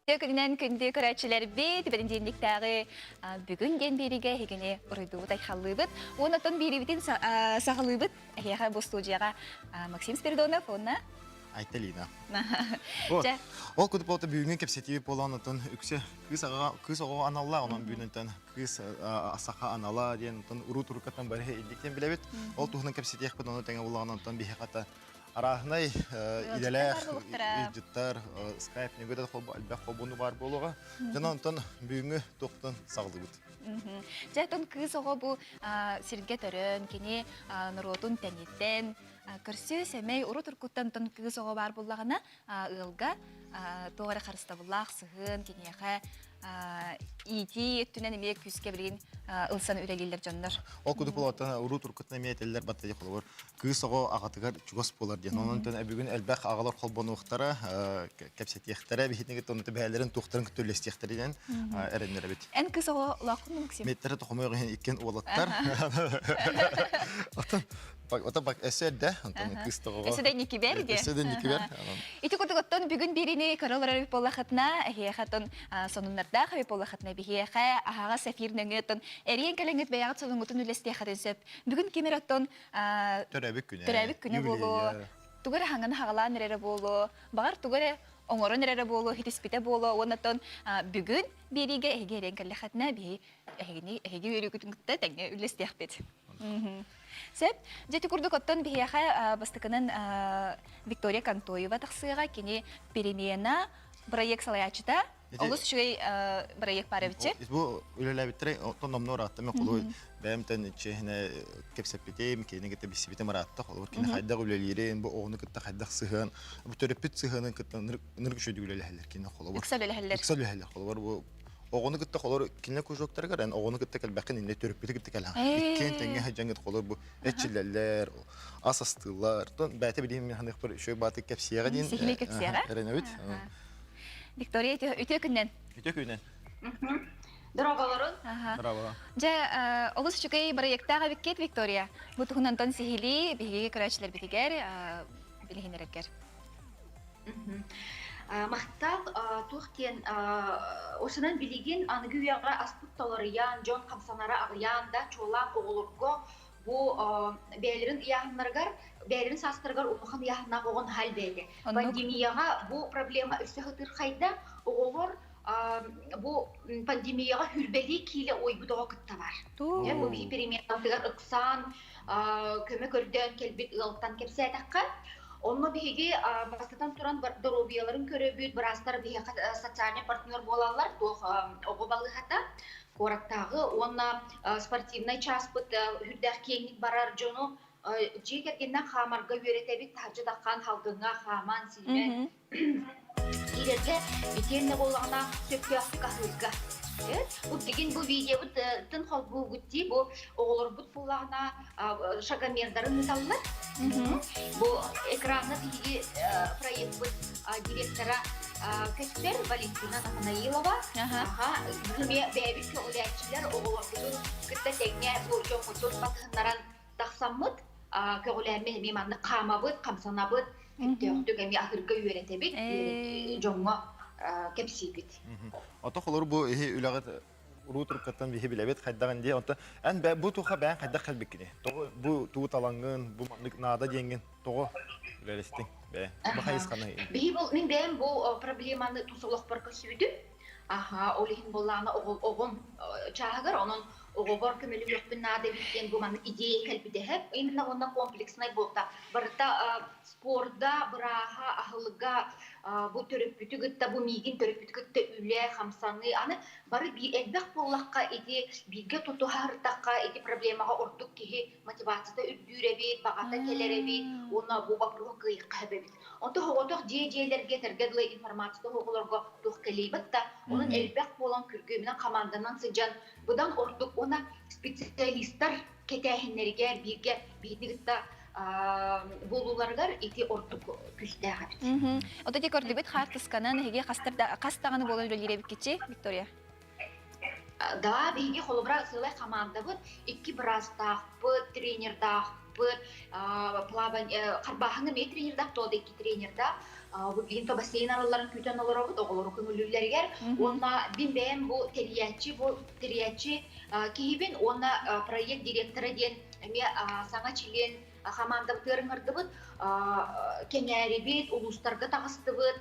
Күнүнэн күндү көрөөччүлэрбит, бэнидиэнньиктээҕи бүгүн диэн биэриигэ эһигини уруйдуубут, айхаллыыбыт. Уонна оттон биэриибитин саҕалыыбыт. Эһиэхэ бу студияҕа Максим Спиридонов уонна Айталина. Ол курдук болта бүгүҥҥү кэпсэтии буолан отон үксэ кыыс аҕаҕа кыыс оҕоҕо аналлаах онон бүгүнтэн кыыс саха анала диэн онтон уруу туруккаттан бары илдик диэн билэбит. Ол туһунан кэпсэтиэхпит ону тэҥэ буллаҕына онтон биһиэхэ арааһынай идэлээх ыалдьыттар скайп нөҥүө да элбэх холбону баар буолуоҕа. Дьон онтон бүгүҥҥү туохтан саҕалыыбыт? Дьэ, оттон кыыс оҕо бу сиргэ төрөөн, кини норуотун тэнитэн, көрсүө сэмэй урут уруккуттан онтон кыыс оҕо баар буоллаҕына, ыалга туох эрэ харыстабыллаах сыһыан киниэхэ иитии өттүнэн эмиэ күүскэ билигин ылсан үлэлииллэр дьоннор. Ол курдук буолуоттан урут уруккуттан эмиэ этэллэр баттайы холобур кыыс оҕо аҕатыгар чугас буолар диэн. Онон бүгүн элбэх аҕалар холбонуохтара, кэпсэтиэхтэрэ, биһиги онно бэйэлэрин туохтарын кытта үллэстиэхтэринэн эрэннэрэбит. Эн кыыс оҕо улааххын Максим? Меттэрэ тохомойох иһин иккиэн уолаттар. Отон Ото бак эссе эрдэ, онтон кыыс тоҕоҕо. Эссе да никибер де. Эссе да никибер. Ити курдук оттон бүгүн бириини көрө олорор эбит буоллахытына, эһиэхэ оттон сонуннардаах эбит буоллахытына биһиэхэ аһаҕас эфир нөҥүө оттон эриэн кэлэҥҥит бэйэҕит сонуҥҥутун үллэстиэххитин сөп. Бүгүн ким эрэ оттон төрөөбүт күнэ. Төрөөбүт күнэ буолуо, тугу эрэ хаҥаны хаҕалаан эрэрэ буолуо, баҕар тугу эрэ оҥорон эрэрэ буолуо, хитиспитэ буолуо уонна оттон бүгүн биэриигэ эһиги эриэн кэллэххитинэ биһи эһигини эһиги үөрүүгүтүн кытта тэҥҥэ үллэстиэхпит. Сөп. Дьэ ити курдук оттон биһиэхэ бастакынан Виктория Контоева тахсыаҕа. Кини перемена проект салайааччыта. Олус үчүгэй проект баар эбитчи. Бу үлэлээбиттэрэ оттон номнуо ыраатта. Мен холуй бэйэмтэн чиэһинэ кэпсэппитим, кинини кытта билсибитим ыраатта. Холобур кини хайдах үлэлиирин, бу оҕону кытта хайдах сыһыан, бу төрөппүт сыһыанын кытта ынырык үчүгэйдик үлэлэһэллэр кини холобур. Ыкса үлэлэһэллэр. Ыкса үлэлэһэллэр. Холобур бу Оҕону кытта холор кинилэр кружоктарыгар эн оҕону кытта кэлбэххин иннэ төрөппүтү кытта кэлэҕин. Иккиэн тэҥҥэ сылдьаҥҥыт холор бу эрчиллэллэр, ас астыыллар. Тон бэйэтэ билигин мин ханыахпар үчүгэй баатык кэпсиэҕэ диэн Сиһилии кэпсиэҕэ. эрэнэбит. Виктория үтүө күннэн. Үтүө күннэн. Дорооболорун. Браво. Дьэ, олус үчүгэй бырайыактаах эбиккит, Виктория. Бу туһунан онтон сиһилии биһиги көрөөччүлэрбитигэр билиһиннэрэргэр. Махтал туох диэн осунан билигин аныгы үйэҕэ аспыт толоруйан, дьон хамсанара аҕыйаан да, чуолаан оҕолорго бу бэйэлэрин ыйааһыннарыгар, бэйэлэрин саастарыгар улахан ыйааһыннаах оҕо наһаа элбээтэ. Пандемияҕа бу проблема өссө сытыырхайда. Оҕолор бу пандемияҕа хүрбэлии киилэ уойбут оҕо кытта бар. Бу биһи переменатыгар ыксаан көмө көрдөөн кэлбит ыалтан кэпсээтэххэ, онно биһиги бастатан туран доруобуйаларын көрөбүт, быраастар биһиэхэ социальный партнер буолаллар, туох оҕо балыыһата, куораттааҕы уонна спортивнай чааспыт үрдээх киэҥник барар дьону дьиэ кэргэнинэн хаамарга үөрэтэбит, таһырдьа таххан халгыҥҥа хааман, сиимэн Киирэргэ итиэннэ буоллаҕына сөптөөхтүк аһыырга. Бу билигин бу видеобытын холбуугут дии, бу оҕолорбут буоллаҕына шагомердарын ыыталлар. Бу экраҥҥа биһиги проекпыт директора көстөр Валентина Нафанаилова. Аха, эмиэ бэйэбит көҕүлээччилэр оҕолорбутун кытта тэҥҥэ бу дьоммутун батыһыннаран тахсаммыт көҕүлээммин эмиэ маннык хаамабыт, хамсанабыт, сөптөөхтүк эмиэ аһыырга үөрэтэбит, дьоҥҥо кэпсиибит. Ото холор бу иһи үлэҕит уруу туруккаттан биһи билэбит хайдаҕын дии. Онто эн бэ бу туха бэйэн хайдах кэлбиккини? Тоҕо бу туу талаҥҥын, бу маннык наада диэҥҥин тоҕо үлэлэстиҥ бэйэ? Бу хайысханы. Биһи бу мин бэйэм бу проблеманы тус олохпор көрсүбүтүм. Аха, ол иһин буоллаҕына оҕом чааһыгар онон оҕобор көмөлөһүөхпүн наада эбит диэн бу маннык идея кэлбитэһэ. Именно уонна комплекснай буолта. Барыта спорда, бырааһа, аһылыга, бу төрөппүтү кытта, бу миигин төрөппүтү кытта үлэ, хамсаныы. Аны бары элбэх буоллахха ити бииргэ тутуһартахха ити проблемаҕа ордук киһи мотивацията үрдүүр эбит, баҕата кэлэр эбит уонна бу боппуруоһу кыайыахха сөп эбит. Онто оҕотох дьиэ-дьиэлэргэ этэргэ дылы информацията оҕолорго туох кэлиибэт да, онон элбэх буолан күргүөмүнэн хамаанданан сылдьан быдан ордук уонна специалистар кэтээһиннэригэр бииргэ биһиги кытта буолууларыгар ити ордук күүстээх эбит. Ото ити көрдүбүт хаартысканан эһиги хас даҕаны буолан үлэлиир эбиккитчи, Виктория? Да, биһиги холобура сыалай хамаандабыт икки быраастаахпыт, тренердаахпыт. быт, плавание харбааһыҥа эмиэ тренердаах, тоҕо да икки тренердаах. Бу билигин то бассейн аралларын күүтэн олоробут оҕолору көҥүллүүллэригэр. Уонна бин бэйэм бу тэрийээччи киһибин уонна проект директора диэн эмиэ саҥа чилиэн хамаандабытыгар ыҥырдыбыт. Кэҥээрибит, улуустарга таҕыстыбыт,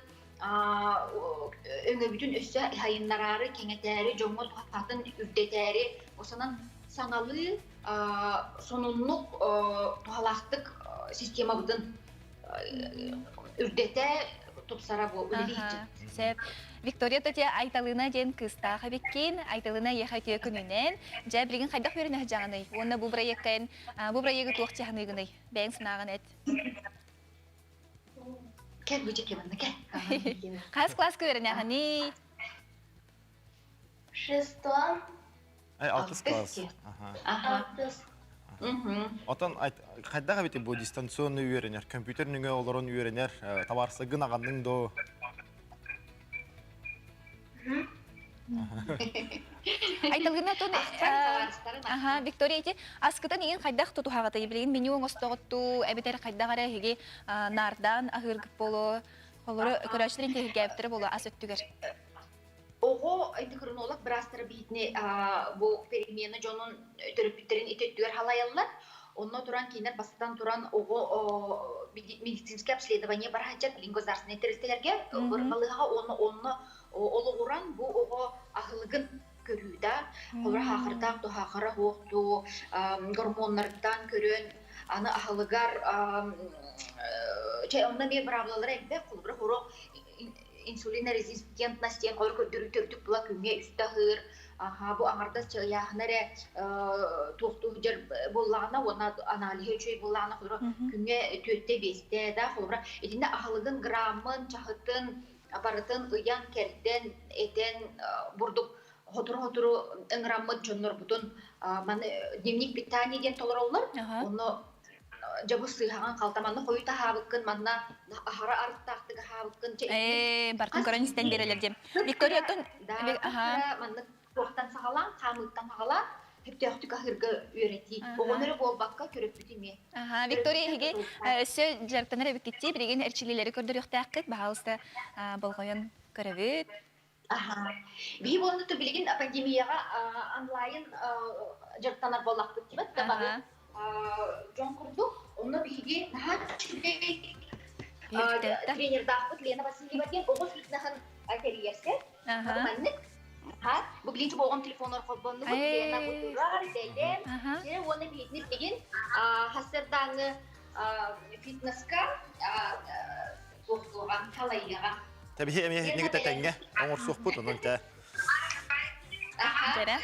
өҥөбүтүн өссө сайыннараары, кэҥэтээри, дьоҥҥо туһатын үрдэтээри, осонон саҥалыы сонуннук туһалаахтык системабытын үрдэтэ тупсара бу үлэлиир. Сөп. Виктория тетя Айталына диэн кыыстаах эбиккин. Айталына эйиэхэ үтүө күнүнэн. Дьэ, билигин хайдах үөрэнэ сылдьаҕыный? Уонна бу проеккын, бу проегы туох дьаһаныыгыный? Бэйэҥ санааҕын эт. Кэл, бу дьэ манна кэл. Хас класска үөрэнэҕиний? Шестом. Ай, алтыс класс. Ага. Алтыс. Отон хайдах эбити бу дистанционный үөрэнэр, компьютер нөҥө олорон үөрэнэр, табаарсыгын аҕанныҥ доо? Айталгына тон аха Виктория ити аскытын иин хайдах тутуһаҕытый? Билигин меню оҥостоҕуттуу, эбэтэр хайдах эрэ эһиги наардаан аһыыргыт буолуо, холору көрөөччүлэр интиһиргээбиттэрэ буолуо ас өттүгэр. Оҕо эндокринолог быраастара биһитини бу перемена дьонун төрөппүттэрин ити өттүгэр халайаллар. Онно туран кинилэр бастатан туран оҕо медицинское обследование бараһаччар билин государственный тэрилтэлэргэ балыыһаҕа уонна онно олоҕуран бу оҕо аһылыгын көрүү да, холобура хаахырдаах туһаахара суохтуу гормоннарыттан көрөн аны аһылыгар чэ онно эмиэ быраабылалара элбэх холобура хоро инсулинорезистентность диэн холор көрдөрүү төрдүк була күҥҥэ үстэ аһыыр аха бу аҥардас ыйааһына эрэ туохтуу сылдьар буоллаҕына уонна аналиһа үчүгэй буоллаҕына холобура күҥҥэ түөртэ биэстэ да холобура итиннэ аһылыгын граммын чаһытын барытын ыйан кэрдэн этэн бурдук сотору-сотору ыҥыраммыт дьоннорбутун маны дневник питания диэн толороллор онно дьэ бу сыыһаҕын халта манна хойут аһаабыккын манна аһара арыттаахтык аһаабыккын Ээ, бартын көрөн истэн биэрэлэр диэн. Викторияттан да маннык туохтан саҕалаан хаамыыттан саҕалаан сөптөөхтүк аһыырга үөрэтии оҕону эрэ буолбакка төрөппүт эмиэ. Аха, Виктория эһиги өссө дьарыктанар эбиккитти билигин эрчиллиилэри көрдөрүөхтээххит баһаалыста болҕойон көрөбүт. Аха. Биһи буолла то билигин пандемияҕа онлайн дьарыктанар буоллахпыт дибэт да бары дьон курдук. Онно биһиги наһаа үчүгэй тренердаахпыт Лена Васильева диэн оҕо фитнеһын тэрийэрсэ. Маннык Ха, бу билинчи оҕом телефонор холбоннубут Лена бу турар, бэлэм. Дьэ, уонна биһигини билигин хасырдааҥы фитнеска туохтуоҕа, халайыаҕа. Тэбиһи эмиэ итинник тэҥҥэ оҥорсуохпут онон тэ. Дэрэ.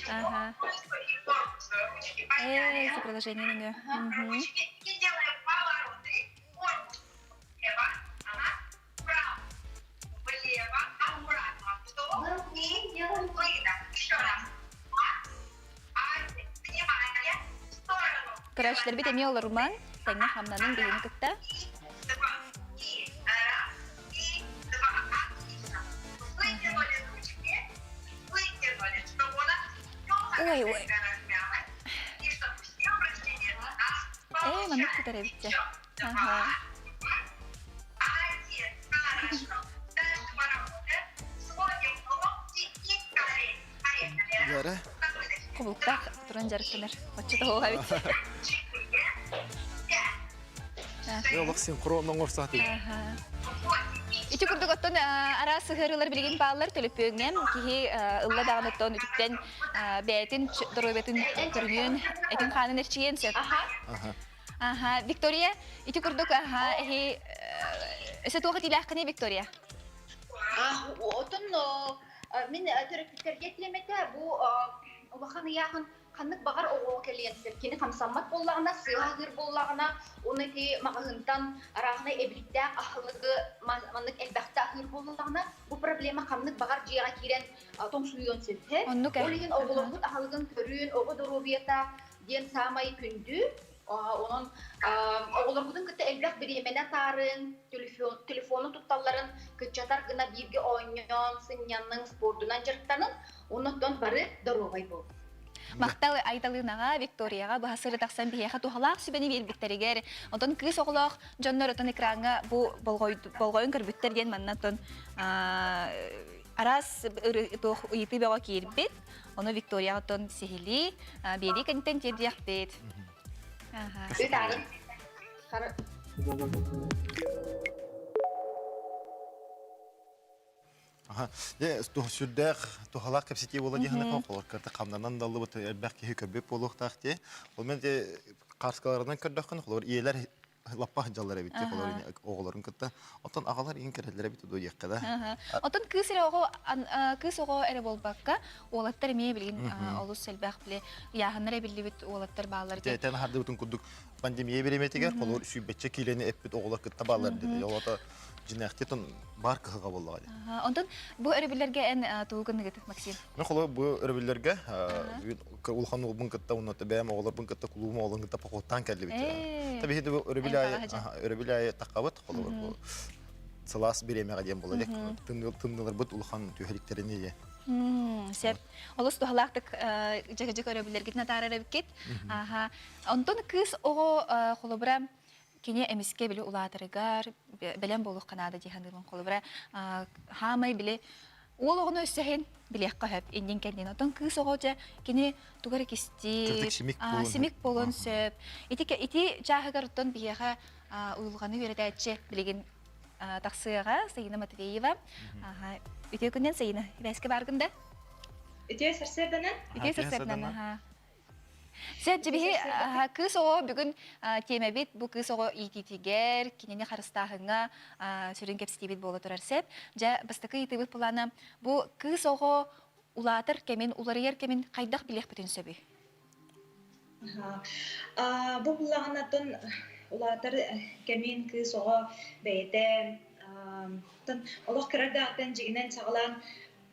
Ага. Эй, приложение нөҥүө. Көрөөччүлэрбит эмиэ олорумаҥ, тэҥҥэ хамнаныҥ биһигини кытта. Ой, ой. Ээ, маннык тутар эбит дьэ. Аха. Дьэрэ. Кубулуктаах туран дьарыктанар. Оччото оҕо эбит. Олох синхрон оҥорсоот. Ити курдук оттон араас сыһыарыылар билигин бааллар төлөпүөҥҥэ киһи ылла даҕаны оттон үтүктэн бэйэтин доруобуйатын көрүнүөн, этин хаанын эрчийиэн сөп. Аха, Виктория, ити курдук аха эһи өссө туох этиилээххиний Виктория? Отон мин төрөппүттэргэ этиэм этэ бу улахан ыйааһын ханнык баҕар оҕо кэлиэн сөп. Кини хамсаммат буоллаҕына, сыыһа аһыыр буоллаҕына, уонна ити маҕаһыынтан арааһынай эбиликтээх аһылыгы маннык элбэхтэ аһыыр буоллаҕына, бу проблема ханнык баҕар дьиэҕэ киирэн тоҥсуйуон сөп. Оннук Ол иһин оҕолорбут аһылыгын көрүүн, оҕо доруобуйата диэн саамай күндү. Онон оҕолорбутун кытта элбэх бириэмэни атаарын, телефону тутталларын кыччатар гына бииргэ оонньоон, сынньанныҥ, спордунан дьарыктанын, оннуттан бары доруобай буол. Махтал Айталынаҕа, Викторияҕа быһа сыры тахсан биһиэхэ туһалаах сүбэни биэрбиттэригэр, онтон кыыс оҕолоох дьоннор отон экраҥҥа бу болҕойон көрбүттэр диэн манна оттон араас туох ыйытыы бөҕө киирбит. Ону Викторияҕа оттон сиһилии биэрии кэнниттэн тиэрдиэхпит. Дьэ, сүрдээх туһалаах кэпсэтии буола диэн холор кырта хамнанан даллыбыт элбэх киһи көрбүт буолуохтаах дии. Ол мен де кааскаларынан көрдөххүн холор ийэлэр лаппа сылдьаллар эбит дии холор оҕолорун кытта. Оттон аҕалар иин кэрэллэр эбит дуо диэххэ да. Оттон кыыс эрэ оҕо кыыс оҕо эрэ буолбакка уолаттар эмиэ билигин олус элбэх били ыйааһыннар эбиллибит уолаттар бааллар. Тэн хардыбытын курдук пандемия бириэмэтигэр холор сүүрбэччэ киилэни эппит оҕолор кытта бааллар диде. Олото дьинээхти бар кыһыга буоллаҕа дии. Онтон бу өрөбүллэргэ эн тугу гынныгыт, Максим? Мен холо бу өрөбүллэргэ улахан уолбун кытта уонна бэйэм оҕолорбун кытта кулуум оҕолорун кытта походтаан кэллибит. Таби хиди бу өрөбүл айы өрөбүл айы таххабыт холобур бу сылаас бириэмэҕэ диэн буола дек тымныларбыт улахан түһэликтерини дии. Сеп. Олус туһалаахтык дьыгы-дьык өрөбүллэргитин атаарар эбиккит. Аха. Онтон кыыс оҕо холобура кини эмискэ били улаатарыгар бэлэм буолуохха наада дии саныыбын. Холобура, хаамай били уол оҕону өссөһүн билиэххэ сөп иннин кэннин. Оттон кыыс оҕо дьэ кини тугу эрэ кистиир, симик буолуон сөп. Ити ити чааһыгар оттон биһиэхэ уйулҕаны үөрэтээччи билигин тахсыаҕа Саина Матвеева. Үтүө күннэн Саина, ибээскэ бааргын да? Үтүө сарсыарданан. Үтүө сарсыарданан. Сет дьибиһи кыыс оҕо бүгүн тиэмэбит бу кыыс оҕо иитиитигэр, кинини харыстааһыҥҥа сүрүн кэпсэтиибит буола турар сеп. Дьэ, бастакы ыйытыыбыт былаана бу кыыс оҕо улаатар кэмин, уларыйар кэмин хайдах билиэхпитин сөбүй? Бу буллаҕынатын улаатар кэмин кыыс оҕо бэйэтэ олох кыра даҕаттан дьигинэн саҕалаан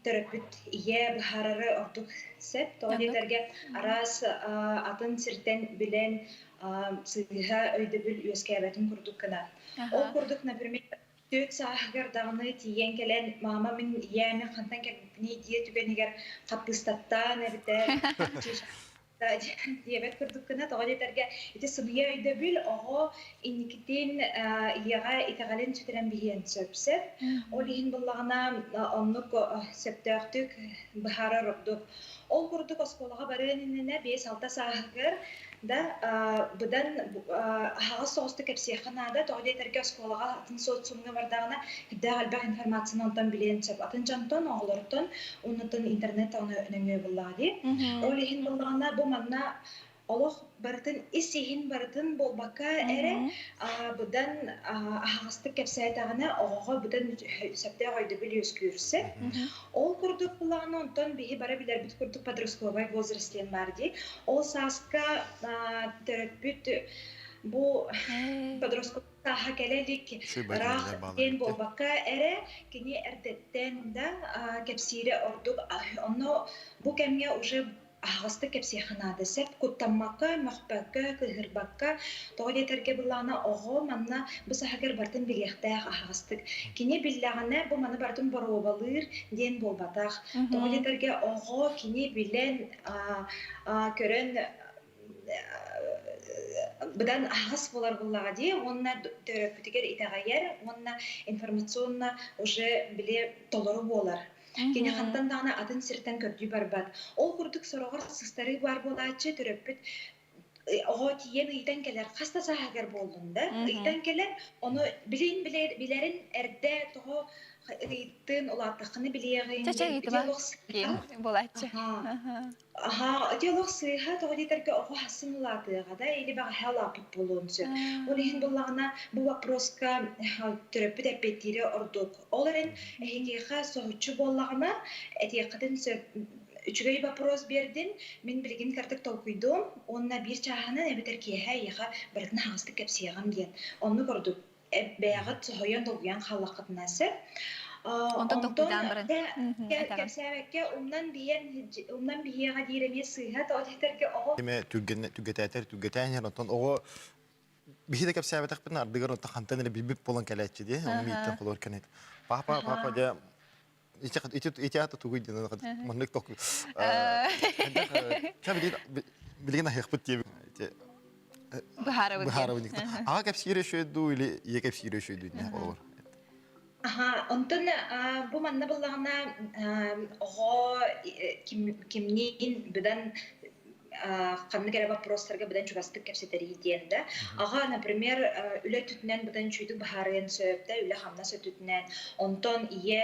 төрөппүт ийэ быһаарары ордук сөп. Тоҕо диэтэргэ араас атын сиртэн билэн сыыһа өйдөбүл үөскээбэтин курдук гына. Ол курдук, например, түөрт сааһыгар даҕаны тиийэн кэлэн мама мин ийээ мин хантан кэлбиппиний диэ түгэнигэр хаппыыстаттаан эбитэр диэбэт курдук гына тоҕо диэтэргэ ити сымыйа өйдөбүл оҕо инникитин ийэҕэ итэҕэлин сүтэрэн биһиэн сөп сөп ол иһин буллаҕына оннук сөптөөхтүк быһаарар ордук ол курдук оскуолаҕа барыан иннинэ 5-6 сааһыгар да быдан аһаҕас соҕустук кэпсиэххэ наада тоҕо диэтэргэ оскуолаҕа атын социумҥа бардаҕына кирдээх элбэх информацияны онтон билиэн сөп атын дьонтон оҕолортон уоннаттан интернет даҕаны нөҥүө буллаҕа дии ол иһин буллаҕына бу манна олох барытын ис иһин барытын буолбакка эрэ быдан аһаҕастык кэпсээтэҕинэ оҕоҕо быдан сөптөөх өйдөбүл үөскүүр сөп ол курдук буллаҕына онтон биһи бары билэрбит курдук подростковай возраст диэн баар дии ол сааска төрөппүт бу подростковай сааһа кэлэ илик ыраах диэн буолбакка эрэ кини эрдэттэн да кэпсиирэ ордук онно бу кэмҥэ уже аһаҕастык кэпсиэххэ наада сөп куттаммакка мөхпөккө кыыһырбакка тоҕо диэтэргэ былаана оҕо манна бу саһагар барытын билиэхтээх аһаҕастык кини биллэҕинэ бу маны барытын боруобалыыр диэн буолбатах тоҕо диэтэргэ оҕо кини билэн көрөн быдан аһаҕас буолар буоллаҕа дии уонна төрөппүтүгэр итэҕэйэр уонна информационно уже били толору буолар. Кини хантан даҕаны атын сиртэн көрдүү барбат. Ол курдук сороҕор сыстарыы баар буолааччы төрөппүт оҕо тиийэн ыйтан кэлэр хас да сааһыгар буоллун да ыйтан кэлэр ону билин билэрин эрдэ тоҕо ыйыттын улааттаххына билиэҕиҥ Чэ-чэ ыйытыма буолааччы. Аһаа, ити олох сыыһа, тоҕо диэтэргэ оҕо хасын улаатыаҕа да, или бэҕэһээ улааппыт буолуон сөп. Ол иһин буоллаҕына, бу вопроска төрөппүт эппиэттиирэ ордук. Ол эрэн эһигиэхэ соһуччу буоллаҕына, этиэххитин сөп. Үчүгэй вопрос биэрдин, мин билигин кырдык толкуйдуом уонна биир чааһынан эбэтэр киэһэ эйиэхэ барытын аһаҕастык кэпсиэҕим диэн. Оннук ордук. Бэйэҕит соһуйан долгуйан хааллаххытына сөп. Онтон толкуйдаан баран кэпсээбэккэ умнан биһиэн умнан биһиэҕэ диир эмиэ сыыһа тоҕо диэтэргэ оҕо Эме түргэтээтэр түргэтээн иһэр онтон оҕо биһи да кэпсээбэтэхпин ардыгар онтон хантан эрэ билбит буолан кэлээччи дии оны мииттэн холор кэнет папа папа дьэ. Ити ата тугуй диэн маннык ток билигин аһыахпыт диэбит Быһаарабыт. Быһаарабыт. Аҕа кэпсиирэ үчүгэй дуу или ийэ кэпсиирэ үчүгэй дуу диэн холобур. Аха, онтон бу манна буллаҕына оҕо кимниин быдан ханнык эрэ вопростарга быдан чугастык кэпсэтэрий диэн да. Аҕа, например, үлэ өттүтүнэн быдан үчүгүйдүк быһаарыан сөп да, үлэ-хамнас өттүтүнэн. Онтон ийэ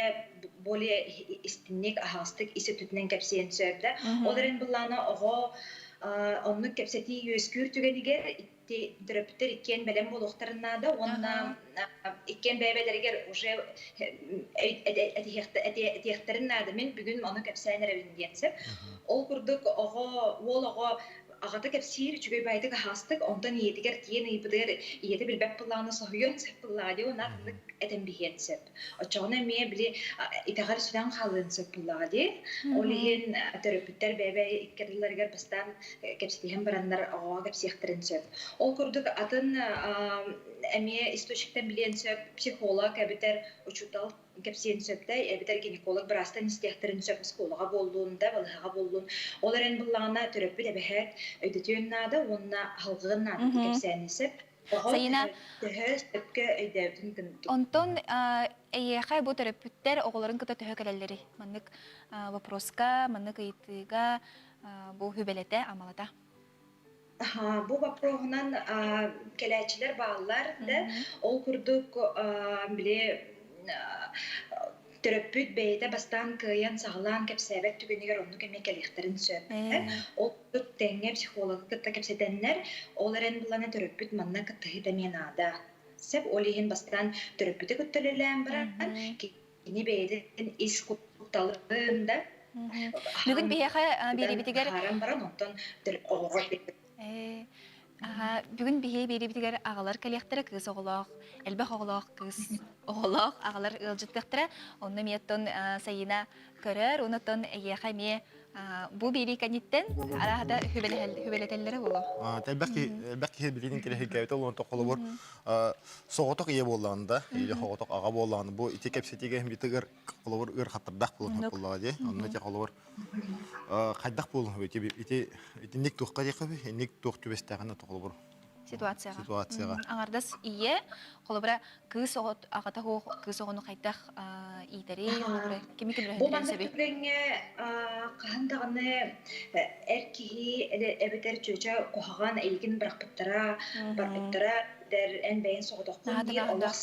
более истинник, аһаҕастык ис өттүтүнэн кэпсиэн сөп да. Ол эрэн былаана оҕо оннук кэпсэтии үөскүүр түгэнигэр төрөппүттэр иккиэн бэлэм буолуохтарын наада уонна иккиэн бэйэ-бэйэлэригэр уже этиэхтэрин наада мин бүгүн ону кэпсээн эрэбин диэн сөп. Ол курдук оҕо уол оҕо аҕата кэпсиир үчүгэй баайдык аһаастык онтон ийэтигэр тиийэн ыйбытыгар ийэтэ билбэт былаана соһуйуон сөп быллаа дии уонна атыннык этэн биһиэн сөп. Оччоҕуна эмиэ били итэҕэл сүтэн хаалыан сөп буоллаҕа дии. Ол иһин төрөппүттэр бэйэ-бэйэ икки ардыларыгар бастаан кэпсэтиһэн бараннар оҕоҕо кэпсиэхтэрин сөп. Ол курдук атын эмиэ источниктан билиэн сөп психолог эбэтэр учуутал кэпсиэн сөп да эбэтэр гинеколог быраастан истиэхтэрин сөп оскуолаҕа буоллун да балыыһаҕа буоллун. Ол эрэн буллаҕына төрөппүт эбэһээт өйдөтүөн наада уонна аһылҕыан наада кэпсээни сөп. Сайына Төһө сөпкө өйдөөбүтүн кынтым. Онтон эйиэхэ бу төрөппүттэр оҕолорун кытта төһө кэлэллэрий? Маннык вопроска, маннык ыйытыыга бу хүбэлэтэ, амалата. Бу вопроһунан кэлээччилэр бааллар да, ол курдук били төрөппүт бэйэтэ бастаан кыайан саҕалаан кэпсээбэт түгэнигэр оннук эмиэ кэлиэхтэрин сөп. Ол курдук тэҥҥэ психологы кытта кэпсэтэннэр, ол эрэн булана төрөппүт манна кыттыһыыта эмиэ наада. Сөп, ол иһин бастаан төрөппүтү кытта үлэлээн баран, кини бэйэтин ис кутталын да Бүгүн биһиэхэ биэриибитигэр хааран баран онтон оҕоҕо Бүгүн биһиги биэриибитигэр аҕалар кэлиэхтэрэ кыыс оҕолоох, элбэх оҕолоох кыыс оҕолоох аҕалар ыалдьыттыахтара. Онно эмиэ оттон Сайына көрөр, онтон эйиэхэ эмиэ бу биэрии кэнниттэн арааһата хүбэлэтэллэрэ буолуо. Элбэх киһи элбэх киһи билигин кэлэһиргээбитэ олорон холобур соҕотох ийэ буоллаҕына да или соҕотох аҕа буоллаҕына бу ити кэпсэтиигэ битигэр холобур ыарахаттардаах буолуон буоллаҕа дии. Онно ити холобур хайдах буолуон ити ити итинник туохха диэххэ инник туох түбэстэҕинэ холобур ситуацияҕа. Ситуацияҕа. Аҥардас ийэ, холобура, кыыс оҕо аҕата суох кыыс оҕону хайдах иитэри, холобура, кими Бу маннык түгэҥҥэ хаһан даҕаны эр киһи эбэтэр чүөчэ куһаҕан эйигин бырахпыттара, барбыттара, эн бэйэн соҕотоххун диир олох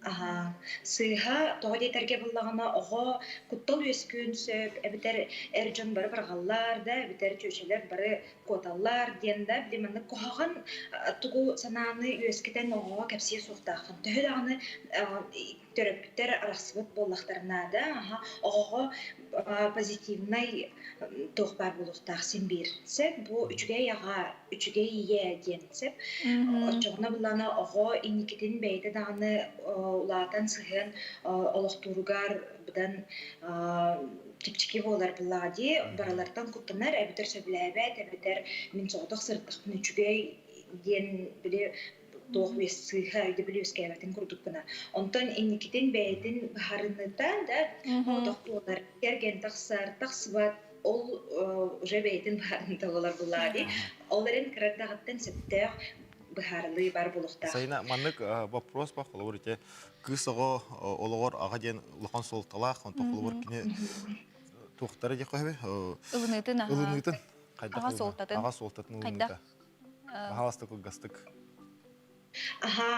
Аһаа, сыыһа тоҕо диэтэргэ буллаҕына оҕо куттал үөскүөн сөп эбэтэр эр дьон бары барҕаллар да, эбэтэр чүөчэлэр бары куоталлар диэн да, били маннык куһаҕан тугу санааны үөскэтэн оҕоҕо кэпсиэ суохтааххын. Төһө даҕаны төрөппүттэр арахсыбыт буоллахтарына да, аһа, оҕоҕо позитивнай туох баар буолуохтаах син биир. Сөп, бу үчүгэй аҕа, үчүгэй ийэ диэн сөп. Оччоҕуна былаана оҕо инникитин бэйэтэ даҕаны улаатан сыһыан олохтууругар быдан чэпчэки буолар буллаҕа дии. Барылартан куттанар, эбэтэр сөбүлээбэт, эбэтэр мин соҕотох сырыттахпын үчүгэй диэн били туох үөс сыыһа өйдөбүл үөскээбэтин курдук гына. Онтон инникитин бэйэтин быһаарыныыта да соҕотох буолар, кэргэн тахсар, тахсыбат ол уже бэйэтин быһаарыныыта буолар буллаҕа дии. Ол эрэн кыра эрдэҕиттэн сөптөөх быһаарылыы бар буолуохтаах. Сайына маннык вопрос ба холобур ити кыыс оҕо олоҕор аҕа диэн улахан суолталаах, онтон холобур кини туохтара диэххэ сөбүй? Ылыныытын, Ылыныытын. Аҕа суолтатын. Аҕа суолтатын ылыныыта. Баһаалыста кылгастык. Аһа,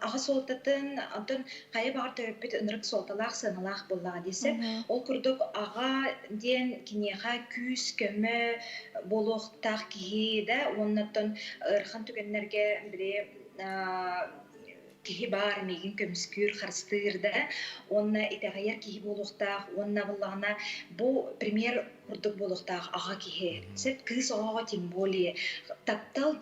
аҕа суолтатын, онтон хайа баҕар төрөппүт ынырык суолталаах, сыаналаах буоллаҕа дии сөп. Ол курдук аҕа диэн киниэхэ күүс-көмө буолуохтаах киһи да уонна оттон ыарахан түгэннэргэ били киһи баар миигин көмүскүүр, харыстыыр да уонна итэҕэйэр киһи буолуохтаах уонна буоллаҕына бу пример курдук буолуохтаах аҕа киһи. Сөп кыыс оҕоҕо тем более таптал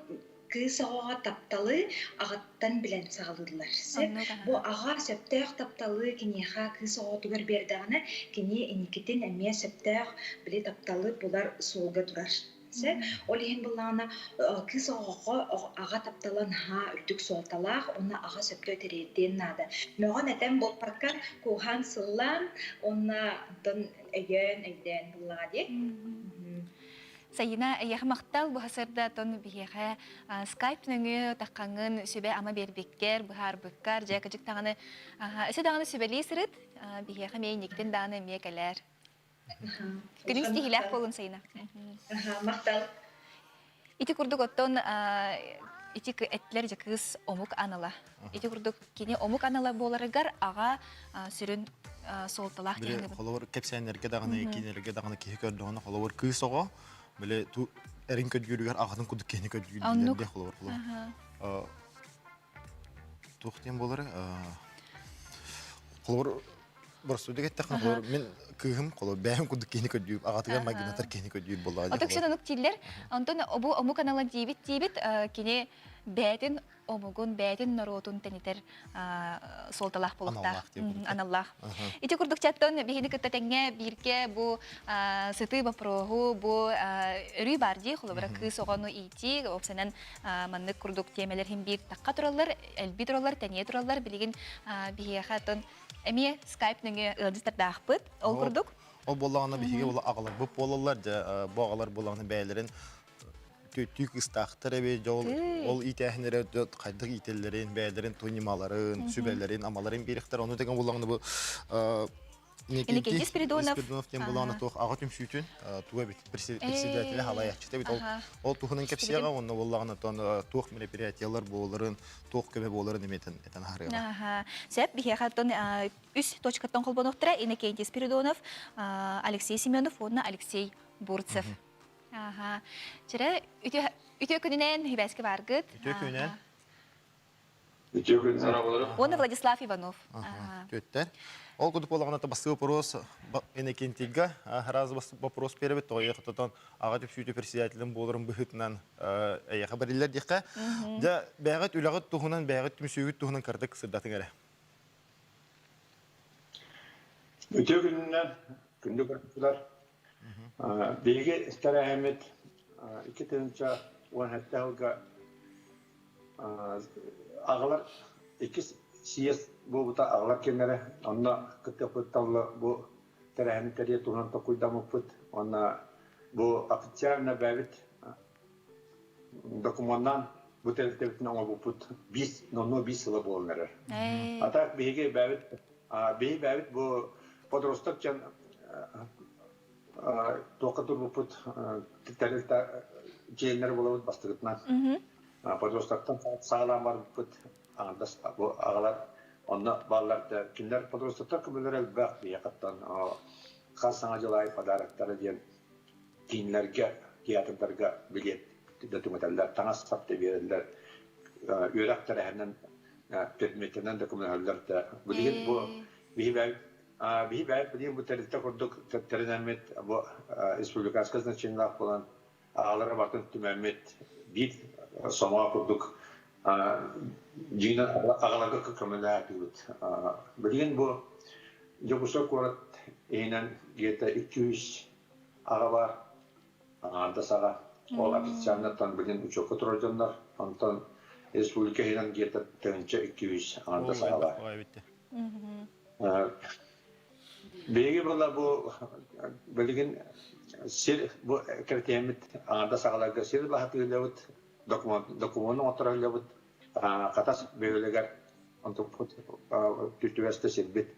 кыыс оҕоҕо тапталы аҕаттан билэн саҕалыыллар. Сөп бу аҕа сөптөөх тапталы киниэхэ кыыс оҕотугар биэрдэҕинэ кини инникитин эмиэ сөптөөх били тапталы булар суолга турар. Сөп. Ол иһин буллаҕына кыыс оҕоҕо аҕа таптала наһаа үрдүк суолталаах уонна аҕа сөптөө тириэрдиэн наада. Мөҕөн этэн буолбакка, кууһаан сыллаан уонна онтон өйөөн, өйдөөн буллаҕа дии. Сайына, эйиэхэ махтал бу сырдатон биһиэхэ скайп нөҥүө таххаҥҥын сүбэ-ама биэрбиккэр, быһаарбыккар, дьэ кыдьык даҕаны өссө даҕаны сүбэлии сырыт, биһиэхэ эмиэ инниктин даҕаны эмиэ кэлээр. Күнүҥ ситиһиилээх буолун Сайына. Махтал. Ити курдук оттон ити эттилэр дьэ кыыс омук анала. Ити курдук кини омук анала буоларыгар аҕа сүрүн суолталаах Били холобур кэпсээннэргэ даҕаны киинэлэргэ даҕаны киһи көрдөҕүнэ холобур кыыс оҕо били ту эрин көрдүүрүгэр аҕатын курдук киһини көрдүүр диэн холобур холобур туох диэн буолары холобур Боростуйдук эттэххэ, холобур, мин кыыһым холобур бэйэм курдук киһини көрдүүр, аҕатыгар майгынатар киһини көрдүүр буоллаҕа дии. Оток онук дииллэр. Онтон бу омук анала диибит диибит кини бэйэтин омугун, бэйэтин норуотун тэнитэр суолталаах буолуохтаах. Аналлаах. Ити курдук чаттан биһини кытта тэҥҥэ бииргэ бу сытыы боппуруоһу бу өрүү баар дии холобура кыыс оҕону иитии уопсайынан маннык курдук тиэмэлэр иһин биир тахха тураллар, элбии тураллар, тэнийэ тураллар. Билигин биһиэхэ оттон Эмиэ скайп нөҥүө ыалдьыттардаахпыт. Ол курдук. Ол буоллаҕына биһиги ол аҕаларбыт буолаллар, дьэ бу аҕалар буоллаҕына бэйэлэрин түөттүү кыыстаахтар эбит, дьэ ол ол иитээһиннэрэ хайдах иитэллэрин, бэйэлэрин тунималарын, сүбэлэрин, амаларын биэриэхтэр. Ону тэҥэ буоллаҕына бу Иннокентий Спиридонов. Спиридонов диэн буолаҕына туох аҕа түмсүүтүн туга эбит председателэ халайааччыта эбит. Ол ол туһунан кэпсиэҕэ уонна буоллаҕына туох мероприятиялар буоларын туох көмө буоларын эмиэ этэн аһарыаҕа. Аха. Сөп, биһиэхэ оттон үс точкаттан холбонуохтара Иннокентий Спиридонов, Алексей Семенов уонна Алексей Бурцев. Аха. Чэрэ, үтүө күнүнэн хибээски бааргыт. Үтүө күнүнэн. Үтүө күнүнэн. Уонна Владислав Иванов. Түөттэр. Ол курдук буоллаҕына бастыы вопрос Иннокентийга раз вопрос беребит, тоҕо хототон аҕа түпсүүтү председателин буоларын быһыытынан эйиэхэ бэриллэр диэххэ. Дьэ, бэйэҕит үлэҕит туһунан, бэйэҕит түмсүүгүт туһунан кыратык сырдатыҥ эрэ. Үтүө күнүнэн, күндү көрөөччүлэр. Биһиги тэрээһиммит 2017 сылга аҕалар иккис съезд буолбута аҕалар кэмнэрэ. Онно кыттыахпыттан бу тэрээһини тэрийэ туһунан толкуйдаммыппыт уонна бу официально бэйэбит докумуоннаан бу тэрилтэбитин оҥорбуппут биир номнуо биир сыла буолан эрэр. А так биһиги бэйэбит биһиги бэйэбит бу подросток дьон туохха турбуппут тэрилтэ чилиэннэр буолабыт бастакытынан. Подростоктан саҕалаан барбыппыт аҥардас бу аҕалар онно бааллар да кинилэр подростактар көмөлөрө элбэх биһиэхэттэн хас саҥа дьыл аайы подароктара диэн кииннэргэ театрдарга билиэт да түҥэтэллэр таҥас сап да биэрэллэр үөрэх тэрээһинэн предметинэн да көмөлөһөллөр да билигин бу биһи биһи бэйэбит билигин бу тэрилтэ курдук тэринэммит бу республиканскай значениелаах буолан аҕалара батын түмэммит биир сомоҕо курдук дьиҥинэн аҕаларга көмөлөһөөтүбүт. Билигин бу Дьокуускай куорат иһинэн где-то 200 аҕа баар, аҥаардас аҕа. Ол официальноттан билигин учуокка турар дьоннор. Онтон республика иһинэн где-то 1200 аҥаардас аҕа баар. Биһиги була бу билигин сир бу кэртиэммит аҥардас аҕаларга сир баһатыылабыт, докумуону оҥоттороллобут, Хатас бөһүөлэгэр онтукпут түбэстэ сирбит.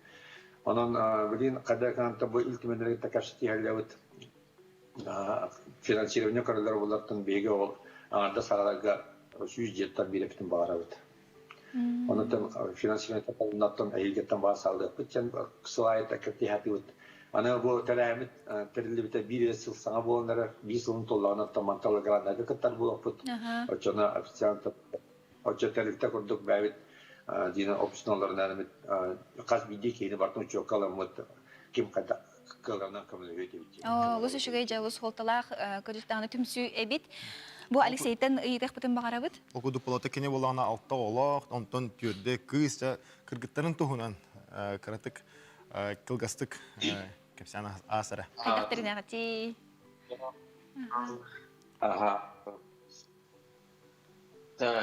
Онон билигин хайда бу Ил Түмэннэргэ кэпсэтиһэллэбит финансирование көрөлөр буллартан биһиги ол аҥардас аҕаларга 100 дьиэттэн биэрэппитин баҕарабыт. Онон финансирование тапалынаттан эһиилгиттэн баар саалыахпыт диэн сылаайыта кэптиһатыбыт. Аны бу тэрээһиммит тэриллибитэ биир сыл саҥа буолан эрэр, биир сылын толлоҕуна мантал граннарга кыттар буолуохпут. Оччону официант оччо тэрилтэ курдук бэйэбит диэн опционалларынан хас биирдии киһини барытын учуокка ыламмыт ким хайдах кыалларынан көмөлөһүө этибит. Олус үчүгэй дьэ олус суолталаах көрүстааны түмсүү эбит. Бу Алексейтан ыйытыахпытын баҕарабыт. Ол курдук болото кини буоллаҕына алта оҕолоох, онтон түөрдэ кыыс дьэ кыргыттарын туһунан кыратык кылгастык кэпсээн аас эрэ. Хайдах тэринэҕитий? Аха.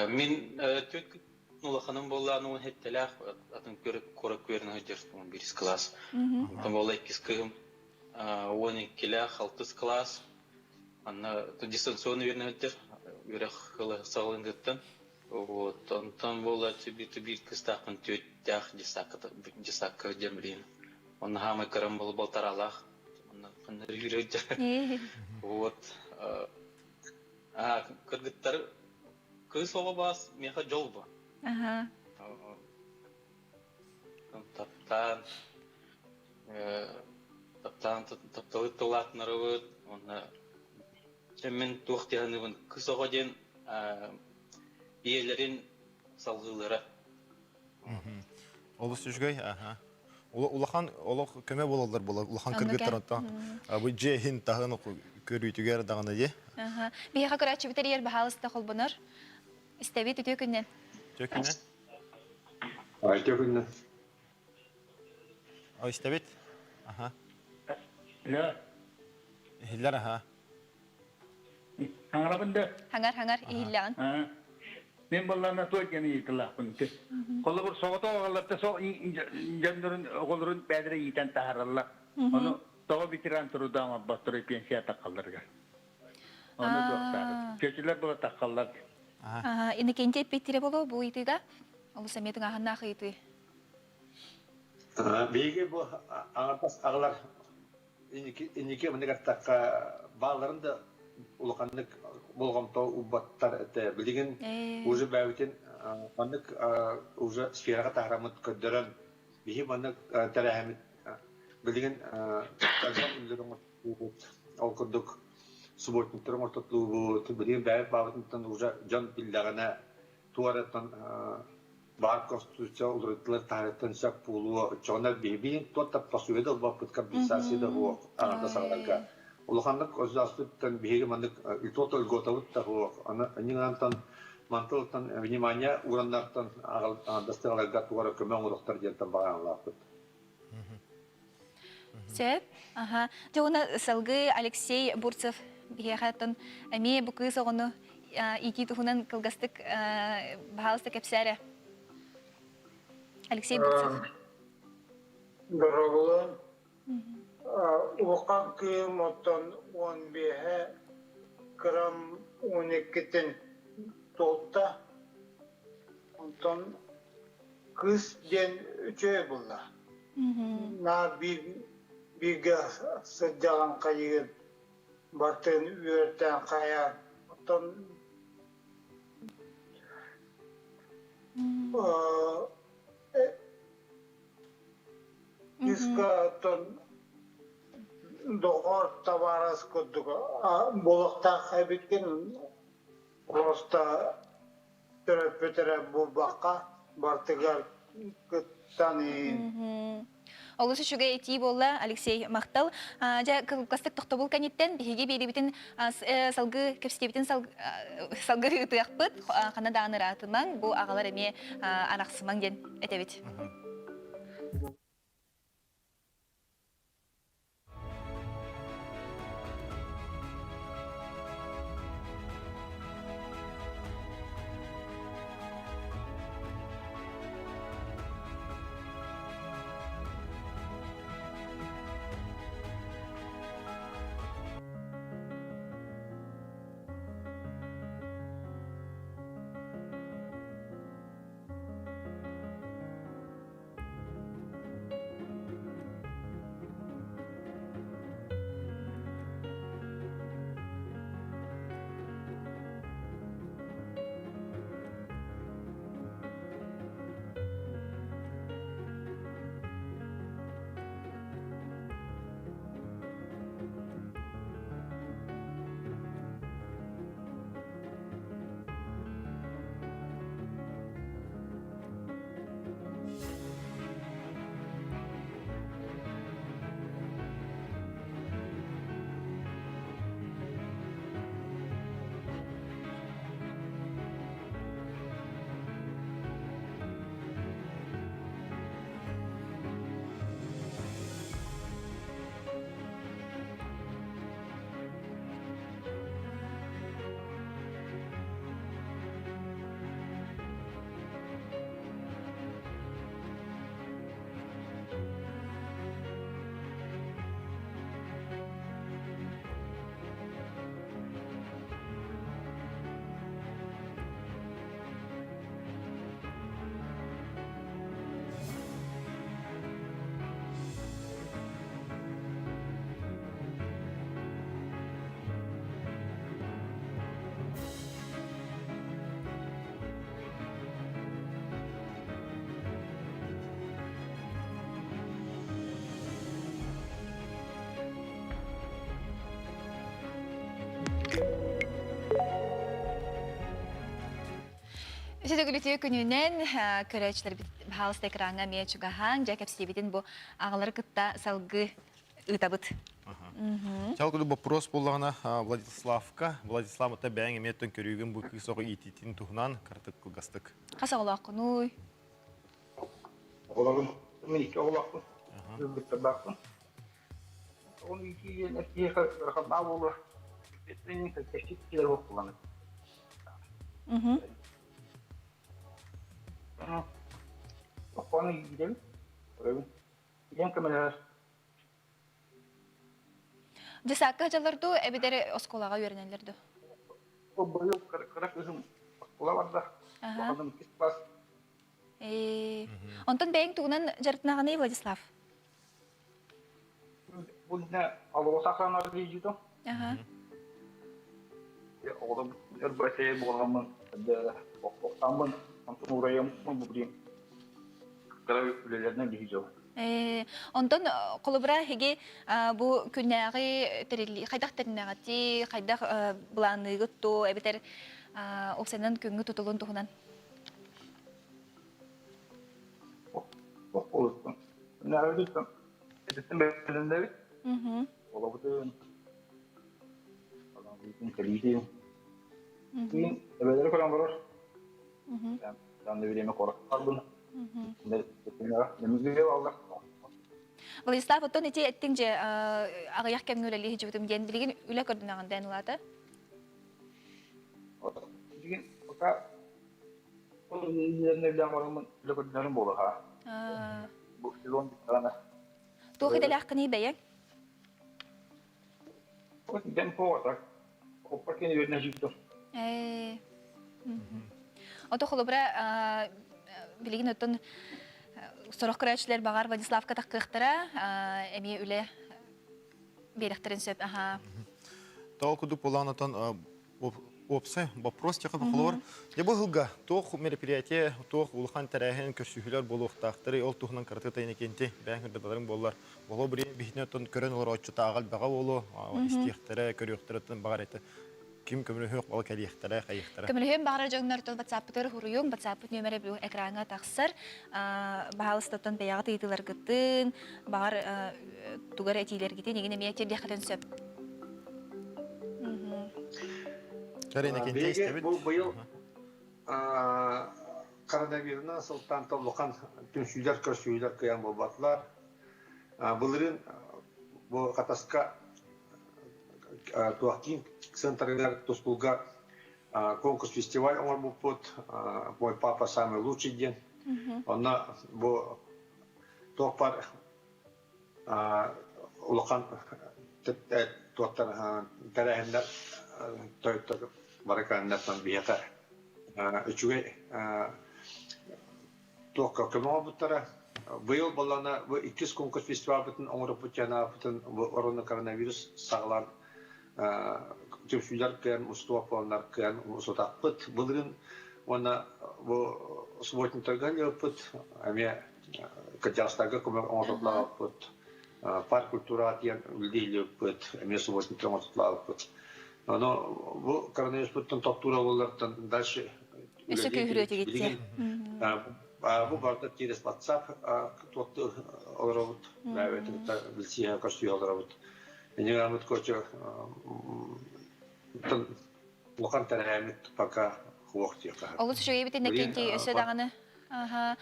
Мин түөрт улаханым буоллаан уон хэттэлээх атын куорат күөрүн сылдьар бирис кылаас. Онтон буолла иккис кыыһым 12-лээх алтыс кылаас. Анна дистанционно үөрэнэ сылдьар үөрэх саҕаланыытыттан. Вот, онтон буолла биир кыстаахпын түөртээх десакка сылдьан билигин. Онно хаамай кырам буолу балтараалаах. Онно ханна сылдьар. Вот. Кыргыттар кыыс оҕо баас миэхэ дьол бу. Таптаан таптаан тапталы тылаатынарыбыт уонна мин туох диһаныбын кыыс оҕо диэн ийэлэрин салгыылара. Олус үчүгэй, аха. Улахан олох көмө буолаллар буолар улахан кыргыттар оттон бу дьиэ иһин таһын көрүүтүгэр даҕаны дии. Биһиэхэ көрөөччүбүт эрийэр баһаалыста холбонор. Истэбит үтүө күннэн. Үтүө күннэн. Үтүө күннэн. О, истэбит. Аха. Ля. Иһиллэр аха. Хаҥарабын да? Хаҥар, хаҥар, иһиллэҕин. Мен баллаана той диэн ыйытылаахпын. Холобур соҕотох оҕолорто со дьоннорун оҕолорун бэйэлэрэ иитэн таһаараллар. Ону тоҕо ветеран труда оҥорботторой пенсия таххалларыгар. Ону туохтаах. Чөчүлэр була таххаллар. Иннокентий эппиэттиирэ боло бу ыйытыыга. Олус эмиэ тыҥааһыннаах ыйытыы. Биһиги бу аҥардас аҕалар инники маннык бааларын да улаханнык болҕомто уурбаттар этэ. Билигин уже бэйэбитин маннык уже сфераҕа таһараммыт көрдөрөн биһи маннык тэрээһиммит билигин ол курдук субботниктары оҥортотуубут билигин бэйэбит баабытыттан уже дьон биллэҕинэ туораттан баар конституция уларытылар таһаарыттан сөп буолуо оччоҕуна биһиги туох да пособие да ылбаппыт компенсация да суох аҥарда саҕаларга улаханнык государствоттан биһиги маннык туох да льготабыт да суох аны аньыҥантан мантылтан внимание ураннартан аҥардастыгаларга тугара көмө оҥоруохтар диэнтэн баҕаналаахпыт. Сөп. Аха. Дьэ уонна салгыы Алексей Бурцев биһиэхэ оттон эмиэ бу кыыс оҕону иитии туһунан кылгастык баһаалыста кэпсээрэ. Алексей Бурцев. Дорооболон. Улахан кыым оттон 15-э кырам 12-тин туолта. Онтон кыыс диэн үчүгэй буолла. Наар биир бииргэ сылдьаҕын хайыгын бартын үөртээн хайаан оттон кыыска оттон доҕор табаарыс курдук буолуохтаах эбиккин просто төрөппүт эрэ буолбакка бартыгар кыттан Олус үчүгэй этии буолла, Алексей махтал. Дьэ, кылгастык тохтобул кэнниттэн биһиги биэрибитин салгыы кэпсэтиибитин салгыы ыытыахпыт. Ханна даҕаны ыраатымаҥ, бу аҕалар эмиэ арахсымаҥ диэн этэбит. Үсэ төгүлүтүө күнүнэн көрөөччүлэрбит баһаалыста экраҥҥа эмиэ чугаһаан, дьэ кэпсиибитин бу аҕалары кытта салгыы ыытабыт. Чал курдук боппуруос буоллаҕына Владиславка, Владислав ата бэйэҥ эмиэ өттөн көрүүгүн бу кыыс оҕо иитиитин туһунан кыратык кылгастык. Хас оҕолооххунуй? Оҕолорум, мин икки оҕолоохпун, кыргыттардаахпын. Оҕом иитии диэн киһиэхэ ыараханнаах буолар. Эттэн кэччик киирэр буоллаҕына. Оҕону иитэбин, көрөбүн. Ийэм көмөлөһөр. Дьысаакка сылдьаллар дуу, эбэтэр оскуолаҕа үөрэнэллэр дуу? Ол быйыл кыра кыыһым оскуола барда. Улаханым иккис класс. Онтон бэйэҥ тугунан дьарыктанаҕыный, Владислав? Бу иннэ алоса охранар диэжитом. Оҕолорум өлбөтөйө буоламмын, охтаммын, онтон уурайым, бу билин кыра үлэлэринэн биһи дьол. Онтон холобура эһиги бу күннээҕи тэрилли хайдах тэринэҕитий, хайдах былаанныыгыт дуо, эбэтэр уопсайынан күҥҥү тутулун туһунан? Эдиттэн бэлэмнэбит. Олобутун, кэлиитин. Кийин эбэлэри көрөн барар. Данный время коротарбын. Владислав, оттон ити эттиҥ же аҕыйах кэмҥэ үлэлии сылдьыбытым диэн билигин үлэ көрдүнэҕин дээн улаата? Билигин пока үлэ көрдүнэрим буолуха. Бу сезон бүттэҕинэ. Туох идэлээххиний бэйэҥ? Дэн повар Оппар кини үөрэнэ сүүрдүм. Ээ. Ото холобура билигин оттон сорох көрөөччүлэр баҕар Владиславка таххыахтара эмиэ үлэ биэрэхтэрин сөп. Аха. Тоҕо курдук буолан отон уопсай вопрос тиэхэ холобур дьэ бу ыһылга туох мероприятие туох улахан тэрээһин көрсүһүүлэр буолуохтаахтарый ол туһунан кыратык тайнекенти бэйэҥ кырдаталарыҥ буоллар боло бири биһитин оттон көрөн олорооччу тааҕал бэҕэ буолуо истиэхтэрэ көрүөхтэрэ оттон баҕар этэ ким көмөлөһүөх бала кэлиэхтэрэ хайыахтара Көмөлөһүөн баҕарар дьоҥнор тыл WhatsApp-пытыгар хуруйуҥ WhatsApp-пыт нүөмэрэ бу экраҥҥа тахсар баһаалыстаттан бэйэҕит ыйытыыларгытын баҕар тугу эрэ этиилэргитин игин эмиэ тиэрдиэххитин сөп. Биһиги бу быйыл коронавирунан сылтаан улахан түмсүүлэр көрсүһүүлэр кыайан буолбатылар. Былырыын бу Хатаска Туохтиин центрыгар тустууга конкурс фестиваль оҥорбуппут «Мой папа самый лучший» диэн. Онно бу туох бар улахан туохтар тэрээһиннэр тойоттор бары кэлэннэртэн биһиэхэ үчүгэй туохка көмө оҥорбуттара. Быйыл буоллаҕына бу иккис конкурс фестивалбытын оҥорбут дьанаабытын бу орону коронавирус саҕалаан түмсүүлэр кыайан мустубат буоланнар кыайан мустубатахпыт. Былырыын уонна бу субботниктарга ыыппыт эмиэ кырдьаҕастарга көмө оҥортолообуппут. Парк культура диэн үлэлиирбит, эмиэ субботниктар оҥортолообуппут. Ону бу коронавируспуттан тохтуура буоллартан дальше Өссө күүһүрүө Бу барыта через WhatsApp туотту олоробут, билсиһэ көрсүһэ олоробут. Инигамыт короче улахан тэрээһиммит пока хуох диэххэ. Олус үчүгэй эбит Иннокентий, өссө даҕаны. Аха.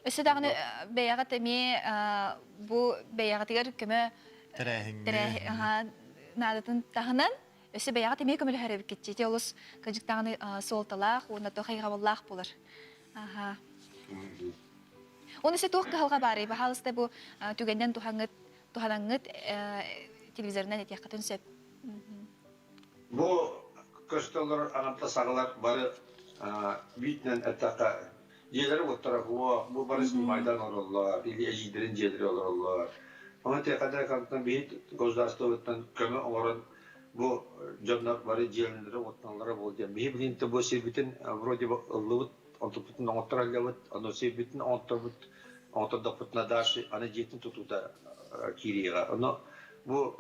Өссө даҕаны бэйэҕит эмиэ бу бэйэҕитигэр көмө тэрээһиҥҥэ наадатын таһынан өссө бэйэҕит эмиэ көмөлөһөр эбиккит. Ити олус кырдьык даҕаны суолталаах уонна туох хайҕабыллаах буолар. Аха. Оны өссө туох кыһалҕа баарый? Баһаалыста бу түгэннэн туһаҥҥыт туһанаҥҥыт телевизорынан этиэххитин сөп. Бу көстөллөр аҥардас саҕалар бары биитинэн эттэххэ дьиэлэри-уоттара суох, бу бары снимайдан олороллор, или эдьиийдэрин дьиэлэрэ олороллор. Ону тиэхэдэ хантан биһи государствоттан көмө оҥорон бу дьоннор бары дьиэлэннэрэ-уоттаналлара буол диэн. Биһи билигин бу сирбитин вроде бы ыллыбыт, онтуппутун оҥотторо ыллыбыт, ону сирбитин оҥотторбут, оҥоттордохпутуна дальше аны дьиэтин тутуута киириэҕэ. Ону бу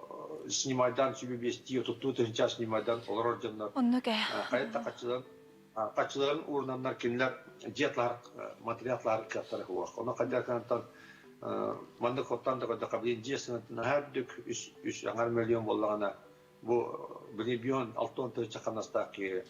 снимайдаан сүбэ биэстии отуттуу тыһыынча снимайдаан олорор дьоннор Оннук ээ. хайа да хаччынан. Хаччыларын уурунаннар кинилэр дьиэ материаллар кыахтара суох. Ону хайдах маннык хоттон да көрдөххө билин дьиэ сыанатын наһаа үрдүк үс аҥар миллион буоллаҕына бу билин 60 тыһыынча хамнастаах киһи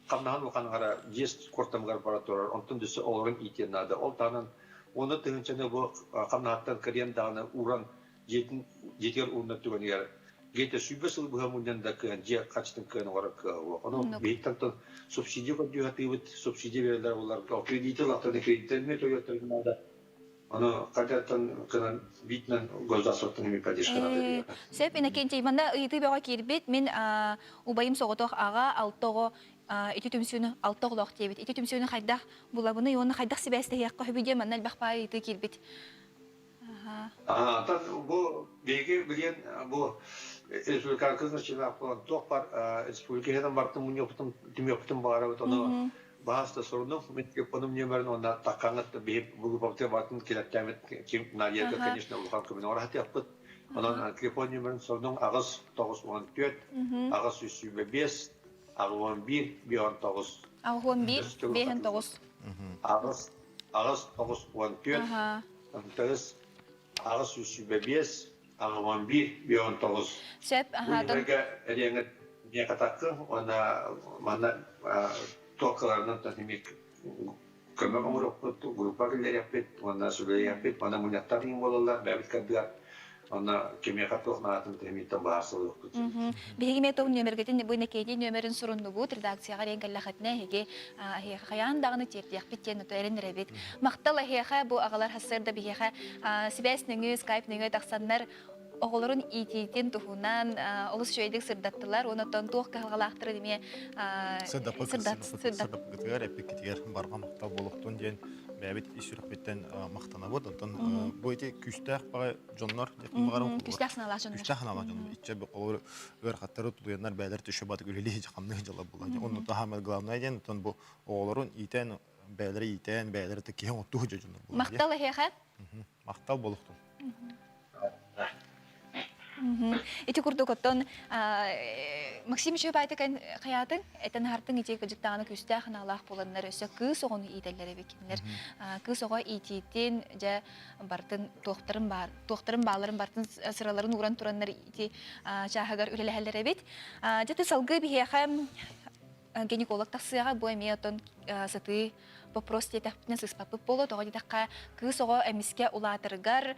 хамнаһын улаханыгара дьиэ куортамыгар бара турар, онтон дөссө олорун иитиэн наада. Ол таһынан уонна тыһыынчаны бу хамнаһыттан кырыйан даҕаны ууран дьиэтин дьиэтигэр уурунар түгэнигэр гиэтэ 120 сыл быһа мунньан да кыан дьиэ хаччытын кыан оҥорор кыаҕа суох. Ону биһиттэн субсидия көрдүү сатыыбыт, субсидия берэллэр буларга кредити ылахтарына кредиттэрин төлүөхтэрин наада. Ону хотяттан кынан битнен государствоттан эми поддержка надо диэхэ. Сөп, Иннокентий, манна ыйытыы бөҕө киирбит. Мин убайым соҕотох аҕа, алта оҕо ити түмсүүнү алта оҕолоох диэбит. Ити түмсүүнү хайдах булабыный уонна хайдах сибээстэһиэххэ сөбүй диэн манна элбэх баай ыйытыы киирбит. Ата бу биһиги билиэн бу республика кызначылаах буолан туох бар республика иһинэн бартын мунньуохпутун түмүөхпүтүн баҕарабыт ону баһаста сурунуҥ мин телефонум нүөмэрин уонна таккаҥыт биһи группабытыгар бартын килэттээбит ким Надияга конечно улахан көмөнү оҥоро онон телефон нүөмэрин сурунуҥ 8 94 825 81 59. 81 59. 8 8 94 Ынтыгыс 825 81 59. Сөп, Бу нүөмэргэ эриэҥит миэхэ таккын уонна манна туоккаларынан тахимик көмө оҥоруохпут, группа киллэриэхпит уонна сүбэлиэхпит, манна мунньахтар иҥ буолаллар, бэйэбит кырдыгар онно кимиэхэ туох наадатын тэһимиттэн быһаарсылыахпыт. Биһиги эмиэ тоҕ нүөмэргитин бу Иннокентий нүөмэрин суруннубут, редакцияҕа эрийэн кэллэххитинэ эһиги эһиэхэ хайаан даҕаны тиэрдиэхпит диэн ото эрэнэрэбит. Махтал эһиэхэ бу аҕалар сарсыарда биһиэхэ сибээс нөҥүө, скайп нөҥүө тахсаннар оҕолорун иитиитин туһунан олус үчүгэйдик сырдаттылар. Онон туох кыһалҕалаахтарын эмиэ сырдаппыккытыгар, эппиккитигэр барҕа махтал буолуохтун диэн бэйэбит ис сүрэхпиттэн махтанабыт. Оттон бу ити күүстээх баҕай дьоннор күүстээх санаалаах дьоннор. Күүстээх санаалаах дьоннор. Иччэ олор ыарахаттары тулуйаннар бэйэлэр түшө батык үлэлии хамныы дьала була. Онно таһамар главное диэн оттон бу оҕолорун иитэн бэйэлэрэ иитэн бэйэлэрэ киһи оттуу дьоннор була. Махтал эһиэхэ. Махтал болуктун. Ити курдук оттон Максим Чөпайтыкан хайаатын этэн хартын ити кыдьыктааны күүстээх аналаах буоланнар өссө кыыс оҕону иитэллэр эбикиннэр. Кыыс оҕо иитиитин дьэ бартын туохтарын баар туохтарын бааларын бартын сыраларын ууран тураннар ити чааһыгар үлэлэһэллэр эбит. Дьэ ты салгыы биһиэхэ гинеколог тахсыаҕа бу эмиэ оттон сытыы вопрос диэтэхпитинэ сыыспаппыт буолуо тоҕо диэтэххэ кыыс оҕо эмискэ улаатарыгар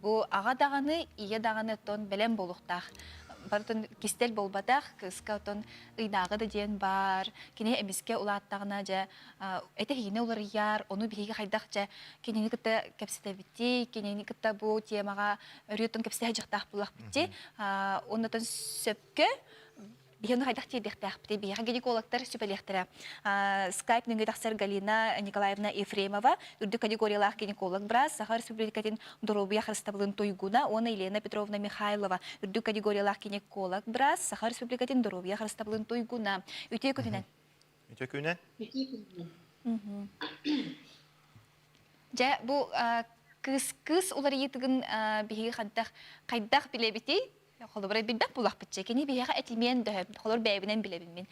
бу аҕа даҕаны ийэ даҕаны оттон бэлэм буолуохтаах барытын кистэл буолбатах кыыска оттон ыйдааҕы да диэн баар кини эмискэ улааттаҕына дьэ этэ-иһинэ уларыйар ону биһиги хайдах дьэ кинини кытта кэпсэтэбитий кинини кытта бу темаҕа өрүөттэн кэпсэһэ дьахтаах буоллахпыт дии оннотон сөпкө биһиэхэ хайдах тиэрдиэхтээхпитий? Биһиэхэ гинекологтар сүбэлиэхтэрэ. Скайп нөҥүө тахсар Галина Николаевна Ефремова, үрдүк категориялаах гинеколог быраас, Саха Республикатын доруобуйа харыстабылын туйгуна уонна Елена Петровна Михайлова, үрдүк категориялаах гинеколог быраас, Саха Республикатын доруобуйа харыстабылын туйгуна. Үтүө күнүнэн. Үтүө күнүнэн. Үтүө күнүнэн. Дьэ, бу кыыс кыыс уларыйыытыгын биһиги хайдах хайдах билэбитий? Холобура билбэт булахпытча. Кини биһиэхэ этимиэн дөһөп. Холобур бэйэбинэн билэбин мин.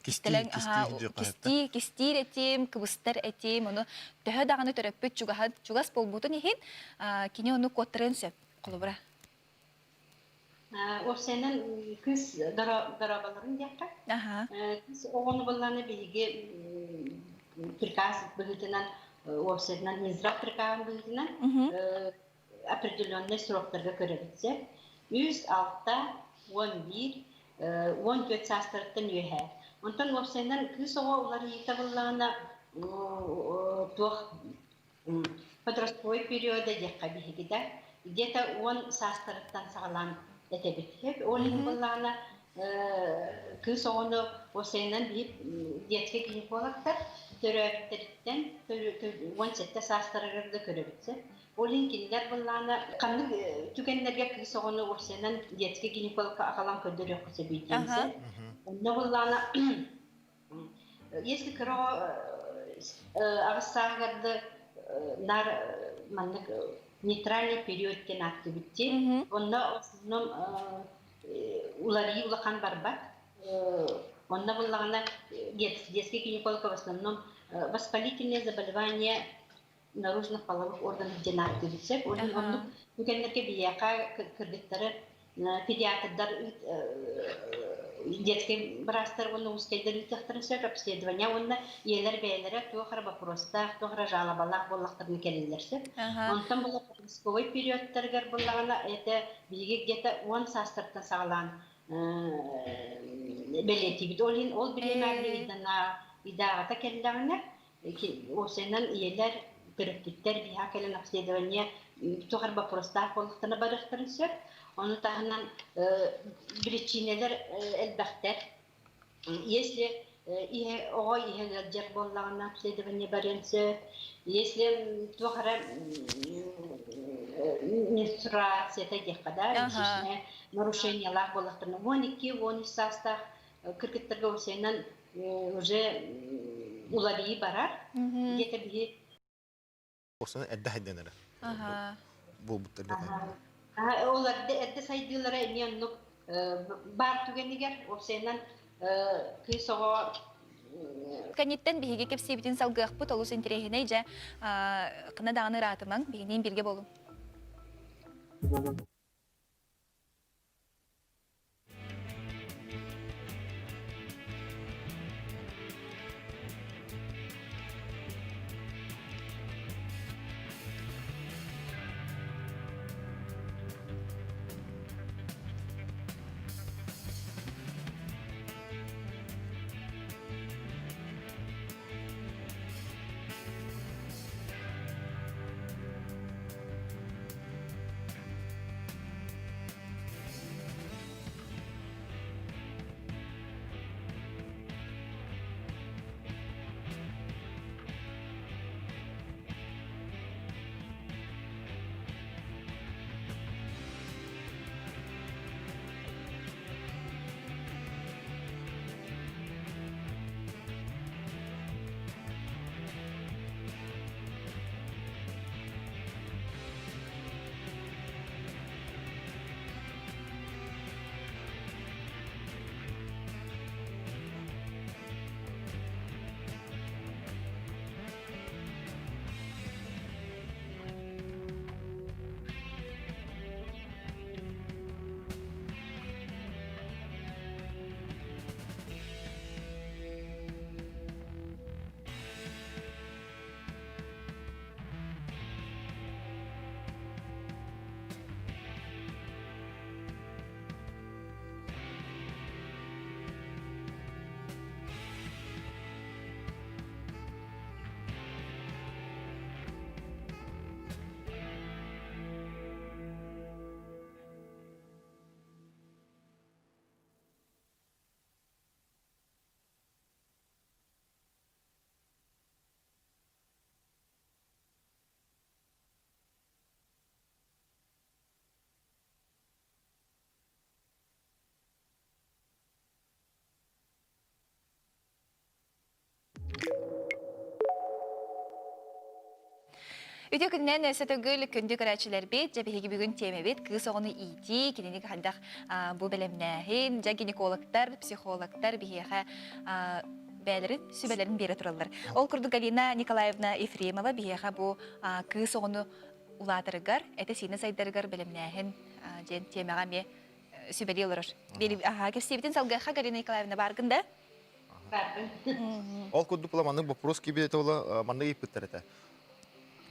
Кистэлэҥ кистии кистиир этим, кыбыстар этим, ону төһө даҕаны төрөппүт чугаһын чугас буолбутун иһин кини ону куоттарыан сөп. Холобура. Уопсайынан кыыс дорооболорун диэххэ. Кыыс оҕону булланы биһиги приказ быһыытынан уопсайынан Минздрав приказын быһыытынан определенный сроктарга көрөбүт 3, 6, 11, 14 саастарыттан үөһэ. Онтон уопсайынан кыыс оҕо уларыйыыта буллаҕына туох подростковый периода диэххэ биһиги да где-то 10 саастарыттан саҕалаан этэбит. Ол иһин буллаҕына кыыс оҕону уопсайынан биһи детский гинекологтар төрөөбүттэриттэн 17 саастарыгар да көрөбүт. Ол иһин кинилэр быллаана ханнык түгэннэргэ кыыс оҕону уопсайынан детский гинекологка аҕалан көрдөрүөххэ сөбүй диэн Онно быллаана если кыра аҕыс сааһыгар да нар маннык нейтральный период диэн ааттыыбыт дии. Онно в основном уларыйыы улахан барбат. Онно буллаҕына детский гинеколог в основном воспалительные заболевания наружных половых органов диэн ааттыыбыт сөп. Оннук түгэннэргэ биһиэхэ кыргыттары педиатрдар детский быраастар уонна узкайдар ыытыахтарын сөп обследование уонна ийэлэр бэйэлэрэ туох эрэ вопростаах, туох эрэ жалобалаах буоллахтарына кэлэллэр сөп. Онтон була подростковый периодтарыгар буллаҕына это биһиги где-то 10 саастартан саҕалаан бэлиэтиибит. Ол иһин ол бириэмэ ыйдааҕыта кэллэҕинэ уопсайынан ийэлэр, төрөппүттэр биһиэхэ кэлэн обследование туох эрэ боппуруостаах буоллахтарына барыахтарын сөп. Ону таһынан причинэлэр элбэхтэр. Если иһэ оҕо иһэ ыалдьар буоллаҕына обследование барыан сөп. Если туох эрэ менструацията диэххэ да, месячное нарушениелаах буоллахтарына 12-13 саастаах кыргыттарга уопсайынан уже уларыйыы барар. Где-то биһи Осаны эрдэ хайданара. Буолбуттар Ол эрдэ сайдыылара эмиэ оннук баар түгэнигэр уопсайынан кыыс оҕо Кэнниттэн биһиги кэпсиибитин салгыахпыт олус интэриэһинэй дьэ кына даҕаны ыраатымаҥ биһигиниин бииргэ буолуҥ. Үтүө күнүнэн өссө төгүл күндү көрөөччүлэрбит, дьэ биһиги бүгүн тиэмэбит кыыс оҕону иитии, кинини хайдах бу бэлэмнээһин, дьэ гинекологтар, психологтар биһиэхэ бэйэлэрин сүбэлэрин биэрэ тураллар. Ол курдук Галина Николаевна Ефремова биһиэхэ бу кыыс оҕону улаатарыгар, этэ-сиинэ сайдарыгар бэлэмнээһин диэн тиэмэҕэ эмиэ сүбэлии олорор. Кэпсиэбитин салгыахха Галина Николаевна бааргын да? Баарбын. Ол курдук була маннык боппуруос киирбит этэ маннык ыйыппыттар этэ.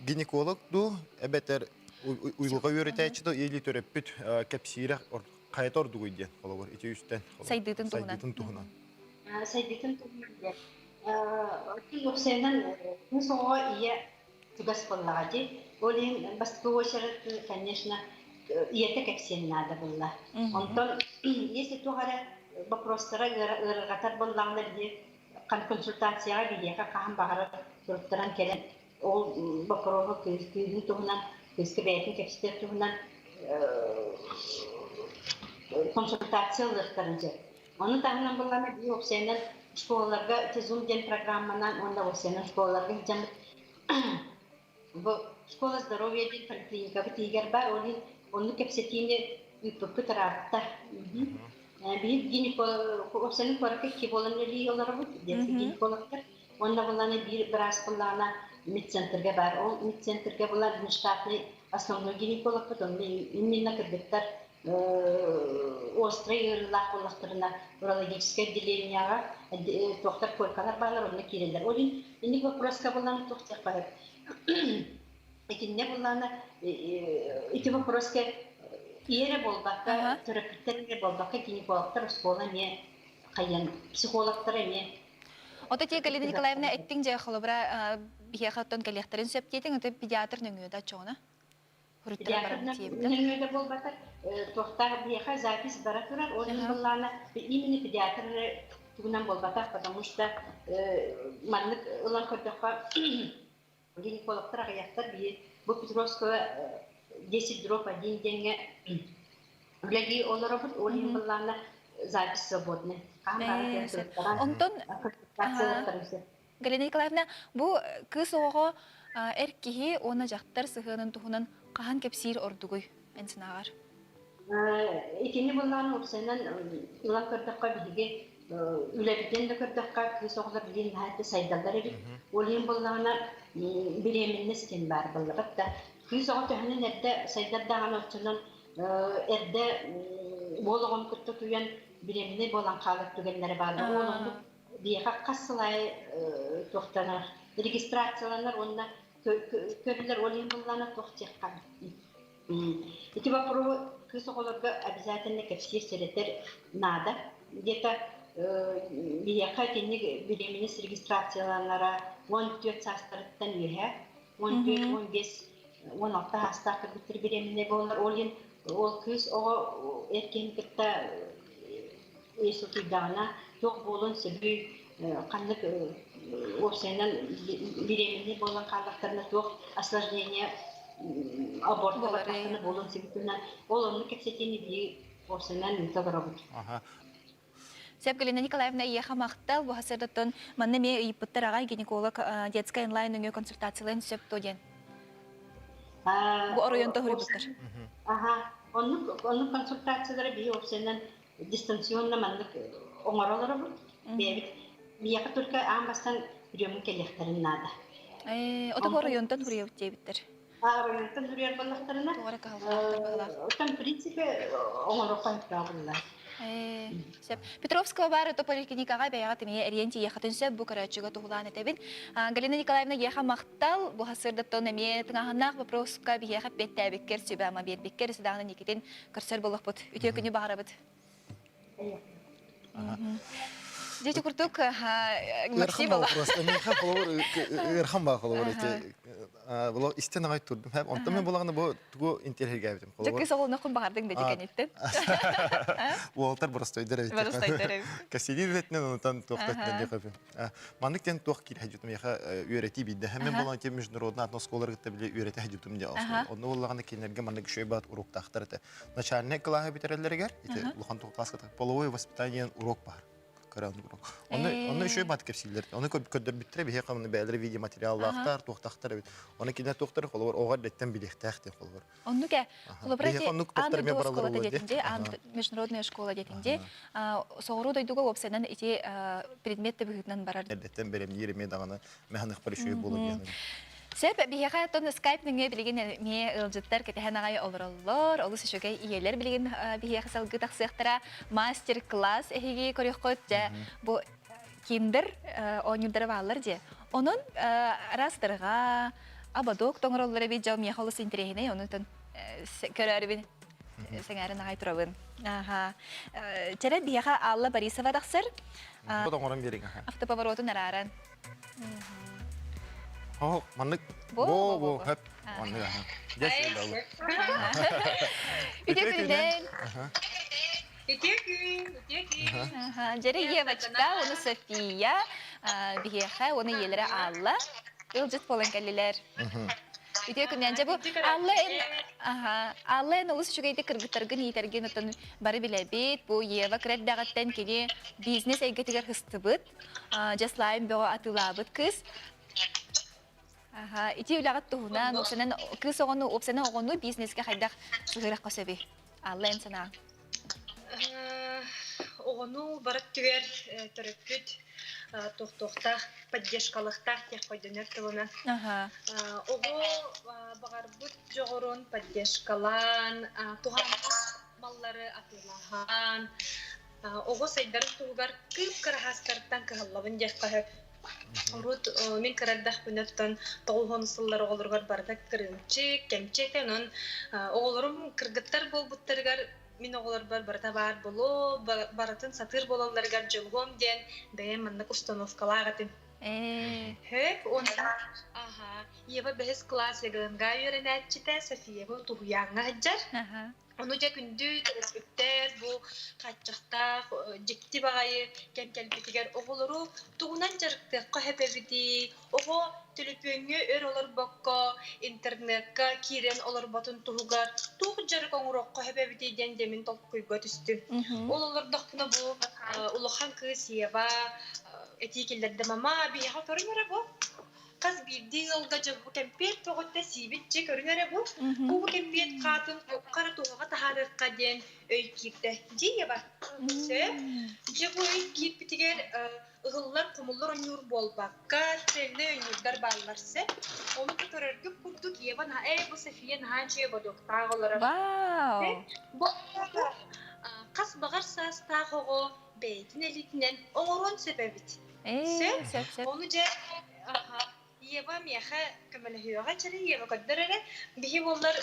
Гинеколог дуу эбэтэр уйулҕа үөрэтээччи дуу или төрөппүт кэпсиирэ хайата ордугуй диэн холобур ити үстэн сайдыытын туһунан. Сайдыытын туһунан. Сайдыытын туһунан диэн. Уопсайынан кыыс оҕоҕо ийэ чугас буоллаҕа дии. Ол иһин бастакы уочарат, конечно, ийэтэ кэпсиэн наада буолла. Онтон если туох эрэ вопростара ыарырҕатар буоллаҕына биһи консультацияҕа биһиэхэ хаһан баҕарар суруттаран кэлэн ол боппуруоһу кыыһын туһунан, кыыска бэйэтин кэпсэтэр туһунан консультация ылыахтарын сөп. Ону таһынан буоллаҕына биһи уопсайынан школаларга Zoom диэн программанан уонна уопсайынан школаларга сылдьаммыт бу школа здоровья диэн поликлиникабыт иһигэр баар, ол иһин оннук кэпсэтиини ыыппыппыт ыраатта. Биһиги гинеколог, куоракка икки буолан үлэлии олоробут, детский гинекологтар. Уонна буллаана биир быраас буллаана медцентрга баар. Ол медцентрга була внештатный основной гинекологпыт, онно именно кыргыттар острай ыарыылаах буоллахтарына урологическай отделениеҕа туохтар койкалар бааллар, онно киирэллэр. Ол иһин инник вопроска буллаана туох диэх Итиннэ буллаана ити вопроска ийэ эрэ буолбакка, төрөппүттэр эрэ буолбакка, гинекологтар оскуола эмиэ хайан, психологтар эмиэ Ото тиэ Галина Николаевна эттиҥ дьэ холобура биһиэхэ оттон кэлиэхтэрин сөп диэтиҥ, ото педиатр нөҥүө да оччоҕуна хуруттара Педиатр баран тиийэбит да. нөҥүө да буолбатар, туохтаах биһиэхэ запись бара турар, ол иһин былаана именно педиатр тугунан буолбатах, потому что маннык ылан көрдөххө гинекологтар аҕыйахтар биир бу Петровского 10 дробь 1 диэҥҥэ үлэлии олоробут ол иһин былаана запись свободный хаһан баара кэлэн туруттаран Онтон Галина Николаевна бу кыыс оҕоҕо эр киһи уонна дьахтар сыһыанын туһунан хаһан кэпсиир ордугуй эн санааҕар? Итини былаан уопсайынан ылан көрдөххө биһиги үлэбитин да көрдөххө кыыс оҕолор билигин наһаа сайдаллар эбит. Ол иһин буоллаҕына беременность диэн баар буоллабат да кыыс оҕо төһөнөн эрдэ сайдар даҕаны оччонон эрдэ уол оҕону кытта туйан беременный буолан хаалар түгэннэрэ бааллар. Ол оннук биһиэхэ хас сыл аайы туохтанар регистрацияланар уонна көрүлэр ол иһин буоллаҕына туох диэххэ Ити боппуруоһу кыыс оҕолорго обязательно кэпсиир, сэрэтэр наада. Где-то биһиэхэ итинник беременность регистрацияланара 14 саастарыттан үөһэ, 14, 15, 16 саастаах кыргыттар беременнэй буолаллар. Ол иһин ол кыыс оҕо эр киһини кытта сутуйдаҕына туох буолуон сөбүй, ханнык уопсайынан беременный буолан хааллахтарына туох осложнение аборт бардахтарына буолуон сөбүтүнэн ол оннук кэпсэтиини биһиги уопсайынан ыыта олоробут. Сөп Галина Николаевна эйиэхэ махтал. Бу сырдаттан манна эмиэ ыйыппыттар аҕай гинеколог детская онлайн нөҥүө консультацияларын сөп дуо диэн. Бу оройуонта суруйбуттар. Аха, оннук оннук консультациялары биһи уопсайынан дистанционно маннык оҥоро олоробут. Бэйэбит биһиэхэ только аан бастаан приемҥа кэлиэхтэрин наада. Ээ, ото бу оройуонтан суруйабыт диэбиттэр. Оройуонтан суруйар буоллахтарына, Тоҕо эрэ кыһалҕалаахтар быһыылаах. оттон в принципе оҥоруохха сөптөөх буолла. Ээ, сөп. Петровского баар ото поликлиникаҕа бэйэҕэ тимийэ эрийэн тиийиэххитин сөп бу көрөөччүгэ туһулаан этэбин. Галина Николаевна эйиэхэ махтал. Бу сырдаттан эмиэ тыҥааһыннаах вопроска биһиэхэ эппиэттээбиккэр, сүбэ-ама биэрбиккэр, сыдаҕына Никитин көрсөр буолуохпут. Үтүө күнү баҕарабыт. Дьэ курдук Максим Миэхэ холобур ыархан баа холобур ити було истэн аҕай турдум. Онтон мен булаҕына бу тугу интиэһиргээбитим. Дьэ кыыс оҕолоноххун баҕардыҥ да кэнниттэн. Уолтар боростойдор эбит. Боростойдор эбит. Кэсири үлэтинэн онтон туохтатынан диэхэ Маннык диэн туох киирэ сылдьыбытым миэхэ үөрэтии биирдэ. Мен буолан ити международный атын оскуолалары кытта били үөрэтэ сылдьыбытым диye Онно буоллаҕына кинилэргэ маннык үчүгэй баат уруоктаахтар этэ. Начальнай кылааһы бүтэрэллэригэр ити улахан класска половое воспитание урок баар. Көрөн урок. Онно онно үчүгэй баат кэпсииллэр. Ону көрдөрбүттэрэ биһиэхэ онно бэйэлэрэ видеоматериаллаахтар, туохтаахтар эбит. Оны кинилэр туохтары холобур оҕо эрдэттэн билиэхтээх диэн холобур. Оннук ээ. Холобура ити аан дойду оскуолата диэтин аан международная школа диэтин дии. Соҕуруу дойдуга уопсайынан ити предмет да быһыытынан барар. Эрдэттэн бэлэмниир эмиэ даҕаны мэханыхпар үчүгэй буолуо диэн. Сөп, биһиэхэ оттон скайп нөҥүө билигин эмиэ ыалдьыттар кэтэһэн аҕай олороллор. Олус үчүгэй ийэлэр билигин биһиэхэ салгыы тахсыахтара. Мастер-класс эһиги көрүөххүт. Дьэ, бу киндер оонньуурдара бааллар дии. Онон араас ободок тоҥороллор эбит дьон миэхэ олус интэриэһинэй онутун көрөөрүбүн сэҥээрин аҕай турабын. Аха. Чэрэ биһиэхэ Алла Борисова тахсар. Тоҥорон биэриҥ. Автоповоротун арааран. О, маннык бо бо хөп маннык аха. Дьэ Үтүө күнүнэн. Үтүө күн, үтүө күн. Дьэри Евочка, уну София, биһиэхэ уну ийэлэрэ Алла ыалдьыт буолан кэллилэр. Үтүө күнүнэн. Дьэ бу Алла эн Алла эн олус үчүгэйдик кыргыттаргын иитэргин оттон бары билэбит. Бу Ева кыра эрдэҕиттэн кини бизнес эйгэтигэр сыстыбыт. Дьэ слайм бөҕө атыылаабыт кыыс. Аха, ити үлэҕит туһунан, уопсайынан кыыс оҕону, уопсайынан оҕону бизнеске хайдах сыһыарахха сөбүй? Алла эн санааҥ. Оҕону барыт түгэр төрөппүт туохтуохтаах, поддержкалыахтаах диэх өйдөнөр тылынан. Оҕо баҕарбыт дьоҕурун поддержкалаан, туһааннаах маллары атыылаһан, оҕо сайдарын туһугар кыып-кыраһаастартан кыһаллабын диэххэ сөп. Урут мин кыра эрдэхпинэ оттон 90 сыллар оҕолоругар барыта кырыымчык, кэмчи этэ. Онон оҕолорум кыргыттар буолбуттарыгар мин оҕолорбор барыта баар буолуо, барытын сатыыр буолалларыгар дьулуһуом диэн бэйэм маннык установкалаах этим. Хөп, уонна аха, Ева бэһис кылаас ЕГНГ үөрэнээччитэ Софиева Туһуйааҥҥа сылдьар. Ону дьэ күндү төрөппүттэр бу хааччахтаах дьикти баҕайы кэм кэлбитигэр оҕолору тугунан дьарыктыахха сөп эбитий? Оҕо төлөпүөҥҥэ өр олорбокко, интернекка киирэн олорботун туһугар туох дьарык оҥоруохха сөп эбитий диэн дэмин толкуйга түстүм. Ол олордохпуна бу улахан кыыс Ева этии киллэрдэ мама биһиэхэ көрүҥ эрэ бу хас биирдии ыалга дьэ бу кэмпиэт бөҕөттө сиибит дьэ көрүҥ эрэ бу бу кэмпиэт хаатын хара туһаҕа таһаарыахха диэн өй киирдэ дии Сөп. Дьэ бу өй киирбитигэр ыһыллар хомуллар ойуур буолбакка цельнай ойуурдар бааллар сөп. Ону көрөргүт курдук Ева ээ бу София наһаа үчүгэй бодуоктаах олорор. Вау! Бу хас баҕар саастаах оҕо бэйэтин илиитинэн оҥоруон сөп эбит. Ээ, сөп, сөп. Ону дьэ, аха, Ева миэхэ көмөлөһүөҕэ чэрэ Ева көрдөр эрэ. Биһи буоллар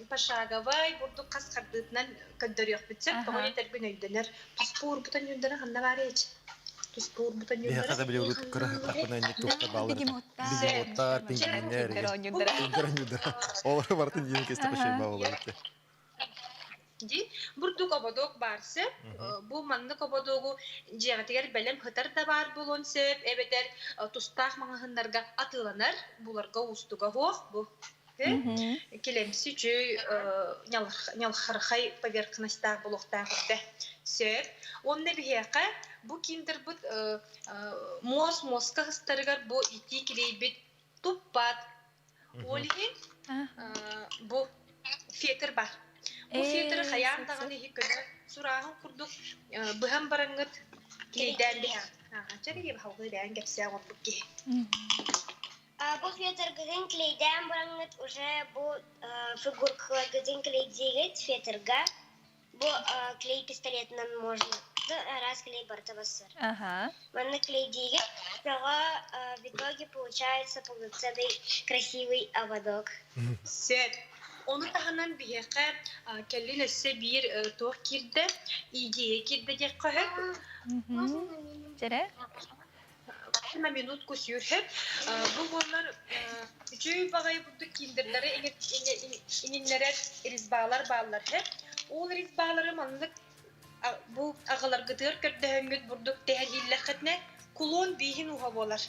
пошаговай бурдук хас хардыытынан көрдөрүөхпүт сөп. Тоҕо диэтэргин өйдөнөр. Туспуурбутан юрдара ханна баар ээч? Туспуурбутан юрдара. Биһиэхэ да били урут кыра сыттахпына инник туохтар бааллар этэ. Бегемоттар, пингвиннэр, пингвиннэр. Олору барытын диэн кесте пошейба болар этэ. Дии. Бурдук ободок баар сөп. Бу маннык ободогу дьиэҕитигэр бэлэм сытар да баар буолуон сөп, эбэтэр тустаах маҕаһыыннарга атыыланар, буларга уустуга суох бу. Килэмси үчүгэй ньалхархай поверхностаах буолуохтаах этэ. Сөп. Уонна биһиэхэ бу киндербыт муос муоска сыстарыгар бу итии килийбит туппат Ол иһин бу фетр бар. Бу фетры хайаан даҕаны иһи көнө сурааһын курдук быһан бараҥҥыт клейдээн биһэҕит. Чэ баһылгы бэйэн кэпсээ оҥорбут киһи. Бу фетргытын клейдээн бараҥҥыт уже бу фигуркаларгытын клейдиигит фетрга. Бу клей пистолетынан можно раз клей барыта бассар. Ага. Манна клейдиигит тоҕо в итоге получается полноценный красивый ободок. Сөп. Ону таһынан биһиэхэ кэлин өссө биир туох киирдэ, идея киирдэ диэххэ сөп. Дьэрэ? На минутку сүүрһэп. Бу буоллар үчүгэй баҕайы курдук киндердары иҥиннэрэр резьбалар бааллар һэп. Ол резьбалары маннык бу аҕаларгытыгар көрдөһөҥҥүт бурдук тэһэн ииллэххитинэ кулон бииһин уһа буолар.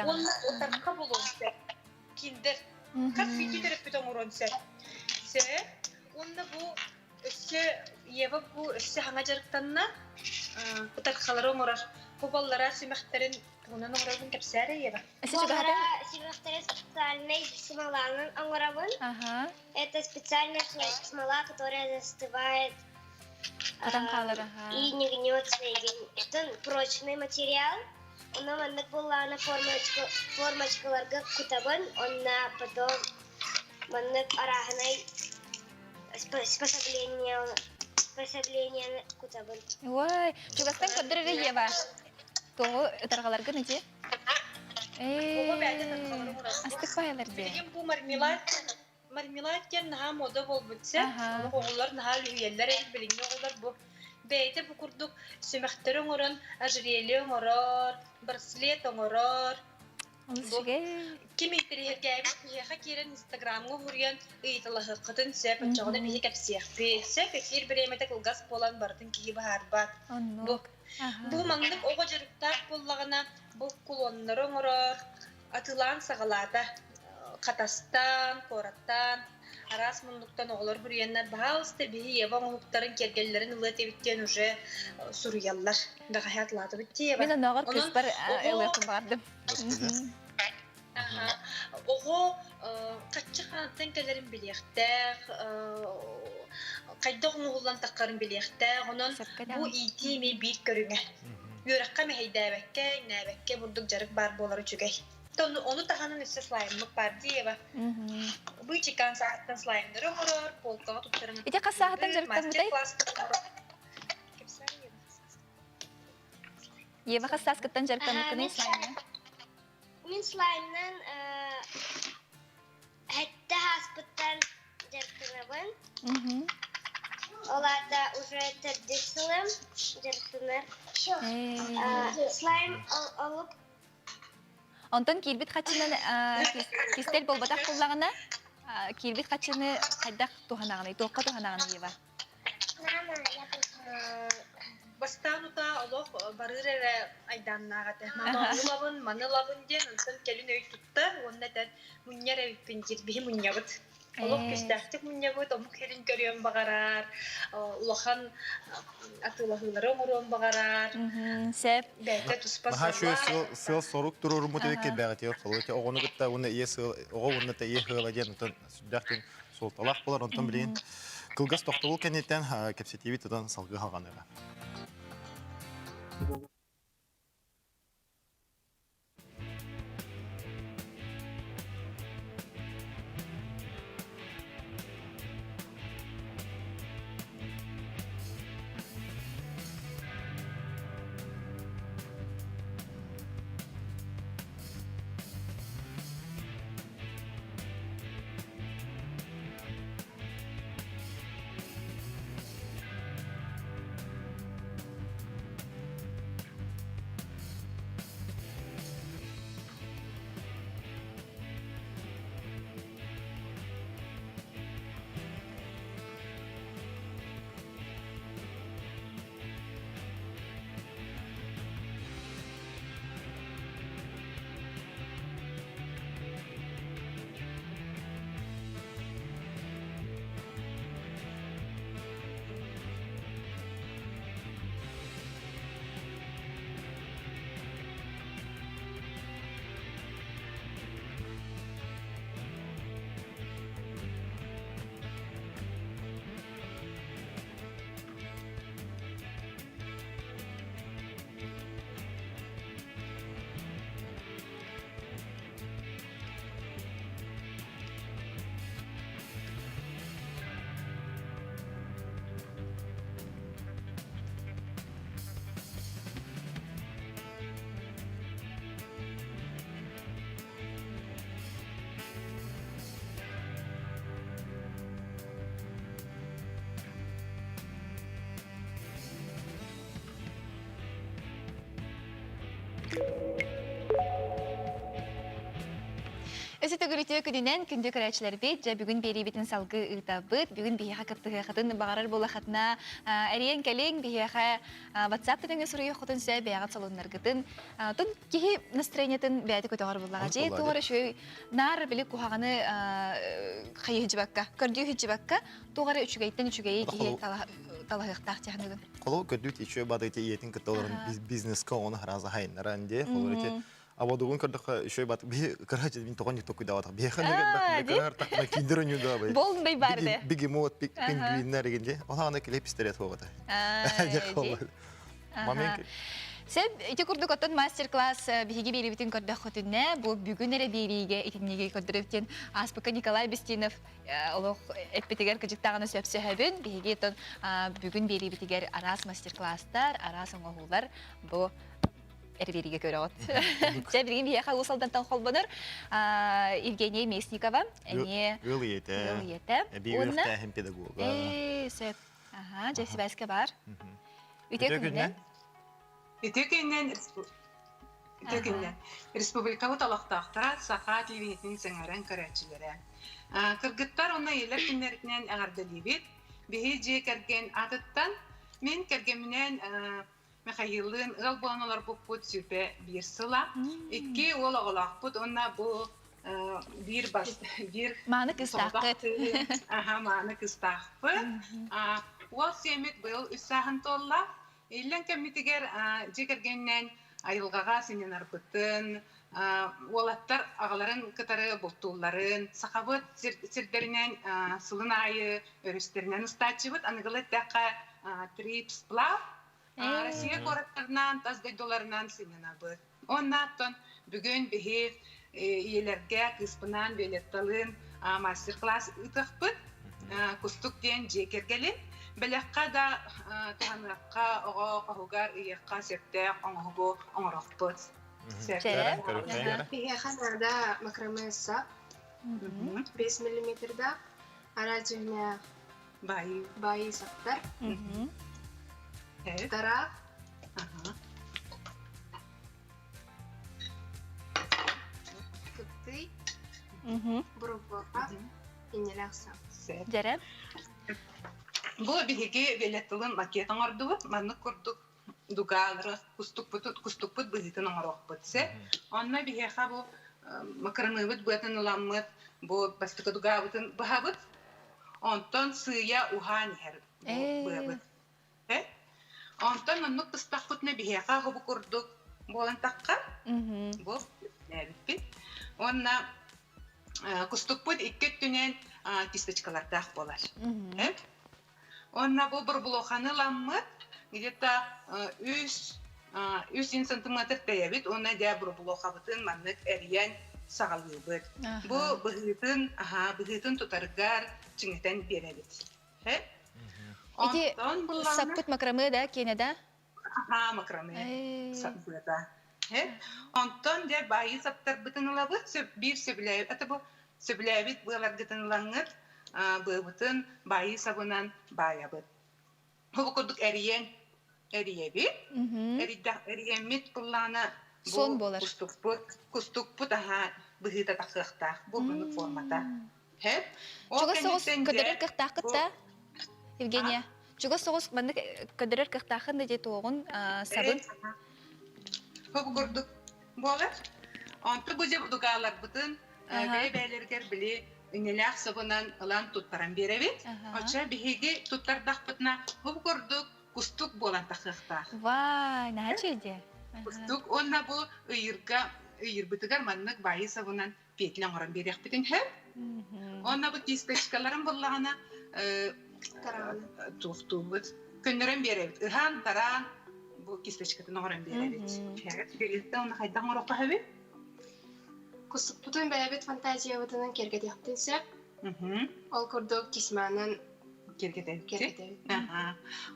Уонна ытарха буолуон сөп. Киндер. Хас биирдии төрөппүт оҥоруон сөп. Сөп. Уонна бу Өссө Ева бу өссө саҥа дьарыктанна, ытархалары оҥорор. Бу баллара симэхтэрин тугунан оҥорорбун кэпсээрэ Ева. Баллара симэхтэри специальной смоланан оҥоробун. Это специальная смола, которая застывает и не гнется. Это прочный материал. Онно маннык буоллаҕына формочкаларга кутабын, онно потом маннык арааһынай Способление, способление кутабын. Ой, чугастан көрдөрөр Ева. Тоҕу ытарҕаларгын ити? Астык баайалар дии. Билигин бу мармелад мармелад диэн наһаа мода буолбут сөп. Оҕолор наһаа үлүһүйэллэр эбит билиҥҥи оҕолор бу бэйэтэ бу курдук сүмэхтэри оҥорон ожерелье оҥорор, браслет оҥорор, Ким интэриэһиргээбит киһиэхэ киирэн Инстаграмҥа уһуруйан ыйыталаһыаххытын сөп, оччоҕуна биһи кэпсиэхпит. Сөп, эфир бириэмэтэ кылгас буолан барытын киһи быһаарбат. Бу бу маннык оҕо дьарыктаах буоллаҕына, бу кулоннары оҥорор, атыылаан саҕалаата. Хатастан, куораттан, араас муннуктан оҕолор буруйаннар, баһаалыста биһи Ева оҥоһуктарын, киэргэллэрин ылыа этибит диэн уже суруйаллар. Бэҕэһээ атылаатыбыт дии Ева. Мин оннооҕор кыыспар ылыахпын баҕардым. Оҕо хаччы хаантан кэлэрин билиэхтээх. Хайдах оҥоһуллан таххарын билиэхтээх. Онон бу иитии эмиэ биир көрүҥэ. Үөрэххэ мэһэйдээбэккэ, иҥнээбэккэ бурдук дьарык баар буолар үчүгэй. Ону таһынан өссө слайммыт баар дии Ева. Быычыкаан сааһыттан слаймнары оҥорор, полкаҕа туттаран Ити хас сааһыттан дьарыктаммытай? Ева хас сааскыттан дьарыктаммыккыный слаймҥа? Мин слаймнан Сэттэ ааспыттан дьарыктанабын. Ол аата уже төрдүс сылым дьарыктанар. Слайм олук. Онтон киирбит хаччынан кистэл буолбатах буоллаҕына, киирбит хаччыны хайдах туһанаҕыный, туохха туһанаҕыный Ева? Бастаан утаа олох барыыр эрэ айдааннаах этэ. Маны ылабын, маны ылабын диэн, онтон кэлин өй тутта уонна этэр мунньар эбиппин диир, биһи мунньабыт. Олох күүстээхтик мунньабыт, омук сирин көрүөн баҕарар, улахан атыылаһыылары оҥоруон баҕарар. Сөп. Бэйэтэ туспа Наһаа үчүгэй сыал сорук туруоруммут эбиккит бэҕэтигэр холуй оҕону кытта уонна ийэ сыал оҕо уонна ийэ сыала диэн онтон сүрдээх суолталаах буолар. Онтон билигин кылгас тохтобул кэнниттэн кэпсэтиибит тутан салгыы хаҕаныаҕа. Өсө төгүрүтүө күнүнэн күндү көрөөччүлэрбит, дьэ бүгүн биэриибитин салгыы ыытабыт. Бүгүн биһиэхэ кыттыһыахытын баҕарар буолахытына эриэн кэлиҥ, биһиэхэ WhatsApp төнөҥө суруйуоххутун сөп, бэйэҕит солуннаргытын. Тун киһи настроениетын бэйэтэ көтөҕөр буллаҕа. Дьэ, туох эрэ үчүгэй наар били куһаҕаны хайыһыдьыбакка, көрдүү сылдьыбакка, туох эрэ үчүгэйтэн үчүгэйи киһи талаһыахтаах дьаһаныгын. Холобур, көрдүү үчүгэй бады ийэтин кытта олорон бизнеска ону хараза хайыннаран дии. Холобур, ити Абодугун көрдөххө үчүгэй бат биһи кыра мин тоҕо не токуйдаабатах. Биһиэхэ кыра тахна киндер ойнуу бай. Болндай барды. Бегемот, пингвиннер дегенде. Ол аны клей пистолет хуогата. Мамин Сеп ити курдук оттон мастер-класс биһиги биэрибитин көрдөххүтүнэ, бу бүгүн эрэ биэриигэ итинниги көрдөрөптен ааспыкка Николай Бестинов олох эппитигэр кыдьыктаҕына сөпсөһөбүн. Биһиги оттон бүгүн биэриибитигэр араас мастер-класстар, араас оҥоһуулар бу эрбиэригэ көрөҕүт. Дьэ, билигин биһиэхэ Уус Алдантан холбонор Евгения Местникова эмиэ Ыал ийэтэ. Ыал ийэтэ. Эбии үөрэхтээһин педагога. Ээ, сөп. Аха, дьэ сибээскэ бар. Үтүө күнүнэн. Үтүө күнүнэн Үтүө күнүнэн. Республикабыт олохтоохторо саха телевидениетин сэҥээрэн көрөөччүлэрэ. Кыргыттар уонна ийэлэр күннэринэн эҕэрдэлиибит. Биһи дьиэ кэргэн аатыттан мин кэргэмминээн Михаиллыын ыал буолан олорбуппут 21 сыла. Икки уол оҕолоохпут уонна бу биир бас биир Мааны кыстааххыт. Аха, мааны кыстаахпыт. Уол сиэммит быйыл үс сааһын туолла. Иллэҥ кэммитигэр дьиэ кэргэнинэн айылҕаҕа сынньанарбытын, уолаттар аҕаларын кытары бултуулларын, сахабыт сирдэринэн сылын аайы өрүстэринэн устааччыбыт. Аныгылы эттэххэ, трипс плав Россия куораттарынан, тас дойдуларынан сынньанабыт. Уонна оттон бүгүн биһи ийэлэргэ кыыспынаан Виолетталыын мастер-класс ыытыахпыт. Кустук диэн дьиэ кэргэлин бэлэххэ да туһаныахха, оҕо хоһугар ыйыахха сөптөөх оҥоһугу оҥорохпут. Биһиэхэ наада макраме сап, 5 миллиметрдаах, араас дьүһүнээх баайыы саптар, тараах, кыптый, бурубуоха, инньэлээх сап. Дьэрэ. Бу биһиги Виолетталыын макет оҥордубут. Маннык курдук дугаалары кустукпут кустукпут быһыытын оҥоруохпут сөп. Онно биһиэхэ бу макароныбыт быатын ыламмыт, бу бастакы дугаабытын быһабыт. Онтон сыыйа уһаан иһэр бу быабыт. Онтон оннук быстахпытына биһиэхэ хобу курдук буолан тахха. Бу эбиппит. Уонна кустукпут икки өттүнэн кисточкалардаах буолар. Уонна бу бурбулуханы ыламмыт где-то үс үс сантиметр тэйэбит уонна дьэ бурбулухабытын маннык эрийэн саҕалыыбыт. Бу быһыытын, аһаа, быһыытын тутаргар чиҥэтэн биэрэбит. Ити саппыт макраме да, киэнэ да? Аһаа, макраме саппыта. Онтон дьэ баайыы саптарбытын ылабыт, биир сөбүлээбит, ата бу сөбүлээбит быаларгытын ылаҥҥыт, быабытын баайыы сабынан баайабыт. Бу курдук эрийэн эрийэбит. Эрийэммит куллаана Сон буолар. Кустукпут, кустукпут аһаа быһыыта тахсыахтаах. Бу мунук формата. Чугас соҕус көдөрөр кыахтааххыт да, Евгения? Чугас соҕус маннык көдөрөр кыахтааххын да дии туоҕун сабын. Хоп курдук буолар. Онто бу дьэ дугааларбытын бэйэ-бэйэлэригэр били иннэлээх сабынан ылан туттаран биэрэбит. Оччо биһиги туттардахпытына хоп курдук кустук буолан тахыахтаах. Вай, наһаа үчүгэй. Кустук уонна бу ыйырга ыйырбытыгар маннык баайыы сабынан петля оҥорон биэриэхпитин сөп. Уонна бу кисточкаларын буллаҕына туохтуубут көннөрөн биэрэбит. Ыһаан тараан бу кисточкатын оҥорон биэрэбит. Билиттэ уонна хайдах оҥоруохха сөбүй? Кустукпутун бэйэбит фантазиябытынан киэргэтиэхпитин сөп. Ол курдук тесьманан киэргэтэбит.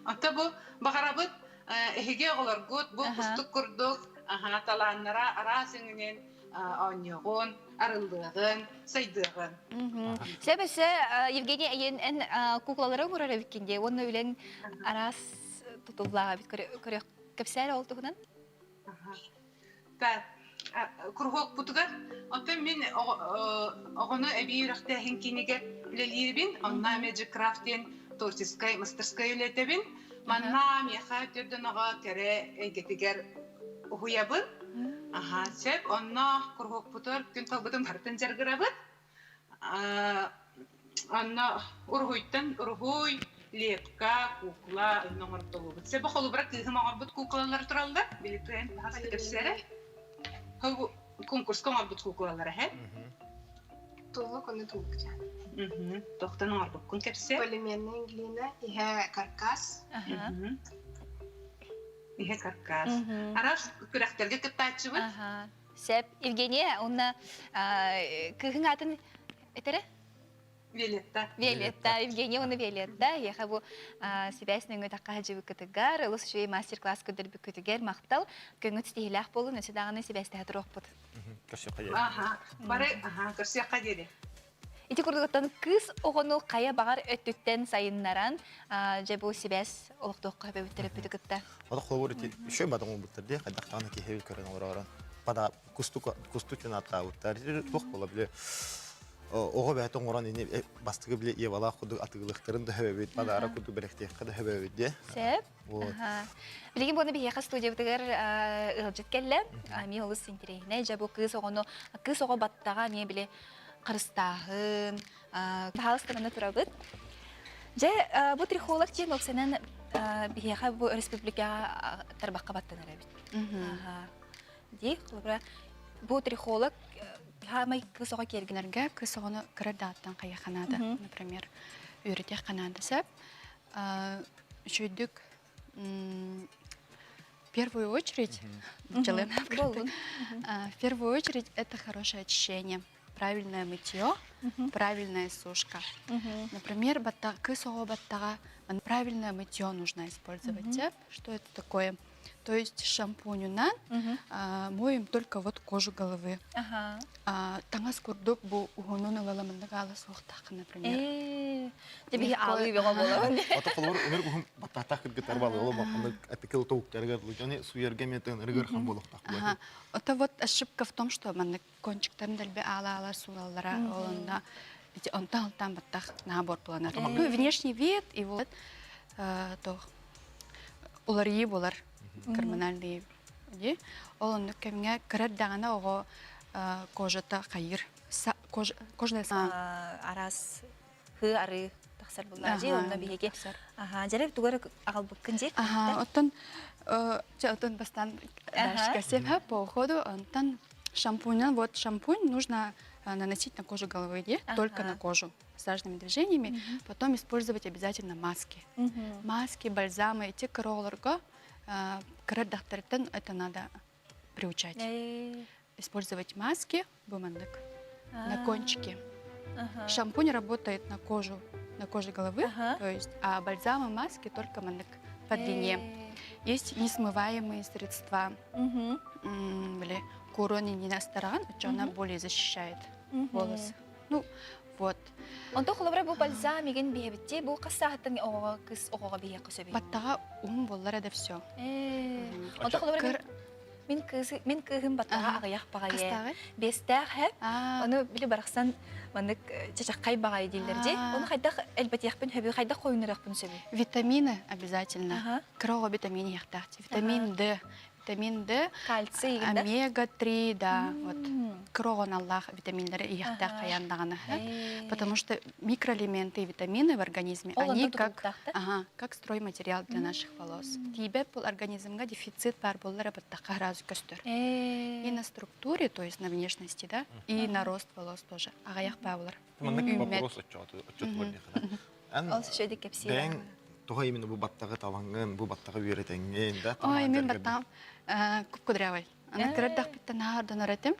Онто бу баҕарабыт эһиги оҕолоргут бу кустук курдук талааннара араас өҥүнэн оонньуоҕун, арыллыаҕын, сайдыаҕын. Сөп өссө Евгений эйин эн куклалары оҥорор эбиккин дии уонна үлэҥ араас тутуллааҕа эбит көрөх кэпсээр ол туһунан. Так, куруһуокпутугар оттон мин оҕону эбии үөрэхтээһин киинигэр үлэлиирбин, онно Magic Craft диэн творческай мастерскай үлэтэбин. Манна миэхэ төрдөн оҕо кэрэ эйгэтигэр уһуйабын. Аха, сөп. Онно куруһуокпутугар күн талбытын барытын дьарыгырабыт. Онно уруһуйтан уруһуй, лепка, кукла онно оҥортолуубут. Сөбө холобура кыыһым оҥорбут куклалара тураллар. Билитиэн хас да кэпсээрэ. Конкурска оҥорбут куклалара һэ. Туллук ону туллукчаан. Тохтон оҥорбуккун кэпсээ. Полимерная глина, иһэ каркас. Иһэ каркас. Араас күрэхтэргэ кыттааччыбыт. Сөп. Евгения, уонна кыыһыҥ аатын этэрэ? Виолетта. Виолетта, Евгения уонна Виолетта. Эһиэхэ бу сибээс нөҥүө тахха сылдьыбыккытыгар, олус үчүгэй мастер-класс көрдөрбүккүтүгэр махтал. Көҥүл ситиһиилээх буолун, өссө даҕаны сибээстэһэ туруохпут. Көрсүөххэ диэри. Аха, бары аха, көрсүөххэ диэри. Ити курдуктан кыыс оҕону хайа баҕар өттүттэн сайыннаран, дьэ бу сибээс олохтооххо өбүттэр өппүтү кытта. Ото холобур ити үчүгэй бадаҥ буолбуттар дии, хайдах даҕаны киһи көрөн олоророн. Пада кустук кустук диэн ааттаабыттар. Туох буола били оҕо бэйэтэ оҥорон ини бастакы били Евалаах курдук атыылыахтарын да сөбөбүт, подарок курдук бэлэхтиэххэ да сөбөбүт диэ. Сөп. Билигин буону биһиэхэ студиябытыгар ыалдьыт кэллэ. Эмиэ олус интэриэһинэй. Дьэ бу кыыс оҕону кыыс оҕо баттаҕа эмиэ били харыстааһын, баһаалыстарына турабыт. Дьэ, бу трихолог диэн уопсайынан биһиэхэ бу республикаҕа тарбахха баттанар эбит. Дии, холобура, бу трихолог хаамай кыыс оҕо киэргэнэргэ кыыс оҕону кыра дааттан хайыахха наада. Например, үөрэтиэххэ наада сөп. Үчүгдүк в первую очередь, в первую очередь это хорошее очищение, правильное мытье, правильная сушка. Например, кыс оҕо баттаҕа правильное мытье нужно использовать. Что это такое? То есть шампунюнан моем только вот кожу головы. Таҥас курдук бу уһунун ылаламыннык аала суохтааххын, например. Дебиһи аалыы бөҕө буолабын. Ото холобур өмөр уһун баттаатаах кыргыттар баалы ол бакында эпикел тоуктарыгар лучаны суярга метен ырыгар хан болохтаах буолар. Ото вот ошибка в том, что маннык кончиктарын дэлби аала-аала суулаллара олонна ити онтон алтан баттах набор буланар. Ну, внешний вид и вот то уларыйыы болар гормональный ди. Ол оннук кэмҥэ кыра даҕаны оҕо кожата хайыр кожная араас хыы арыы тахсар буллаа дии онно биһиги аха дьэрэ тугары аҕалбыккын дии аха оттон оттон бастаан дальше по уходу онтон шампунь вот шампунь нужно наносить на кожу головы де только на кожу массажными движениями потом использовать обязательно маски маски бальзамы эти кыролорго кыра дактарыттан это надо приучать использовать маски бумандык на кончике. Шампунь работает на кожу, на коже головы, то есть, а бальзамы, маски только мандык по длине. Есть несмываемые средства, или курони не на сторон, она более защищает волосы. Ну, вот. Онто холобура бу бальзам игин биһэбитти бу хас саахаттан оҕоҕо кыс оҕоҕо биһиэххэ сөбүй? Баттаҕа уһун буоллар да все. Онто холобура мин кыысы мин кыыһым баттаҕа аҕыйах баҕайы. Биэстээх хэп. Ону били барахсан маннык чачаххай баҕайы дииллэр дии. Ону хайдах элбэтиэхпин сөбүй, хайдах хойунарыахпын сөбүй? Витамины обязательно. Кыра оҕо витамин иһиэхтээх. Витамин Д, Витамин D, кальций омега-3, да, вот кроҕоналлаах витаминнары иһиэхтээх хайаан даҕаны. Потому что микроэлементы и витамины в организме, они как, ага, как стройматериал для наших волос. Тиибэт бұл организмга дефицит бар боллара баттахха сразу көстөр. И на структуре, то есть на внешности, да, и на рост волос тоже. Аҕыйах баалар. Маннык вопрос отчет отчет Ол сөйдик кэпсиир. Бэйэҥ тоҕо именно бу баттаҕы талаҥҥын, бу баттаҕы үөрэтэҥҥин, да? Ой, мин баттаҕым куп-кудрявый. Аны кырардахпыттан наһаа ордонор этим.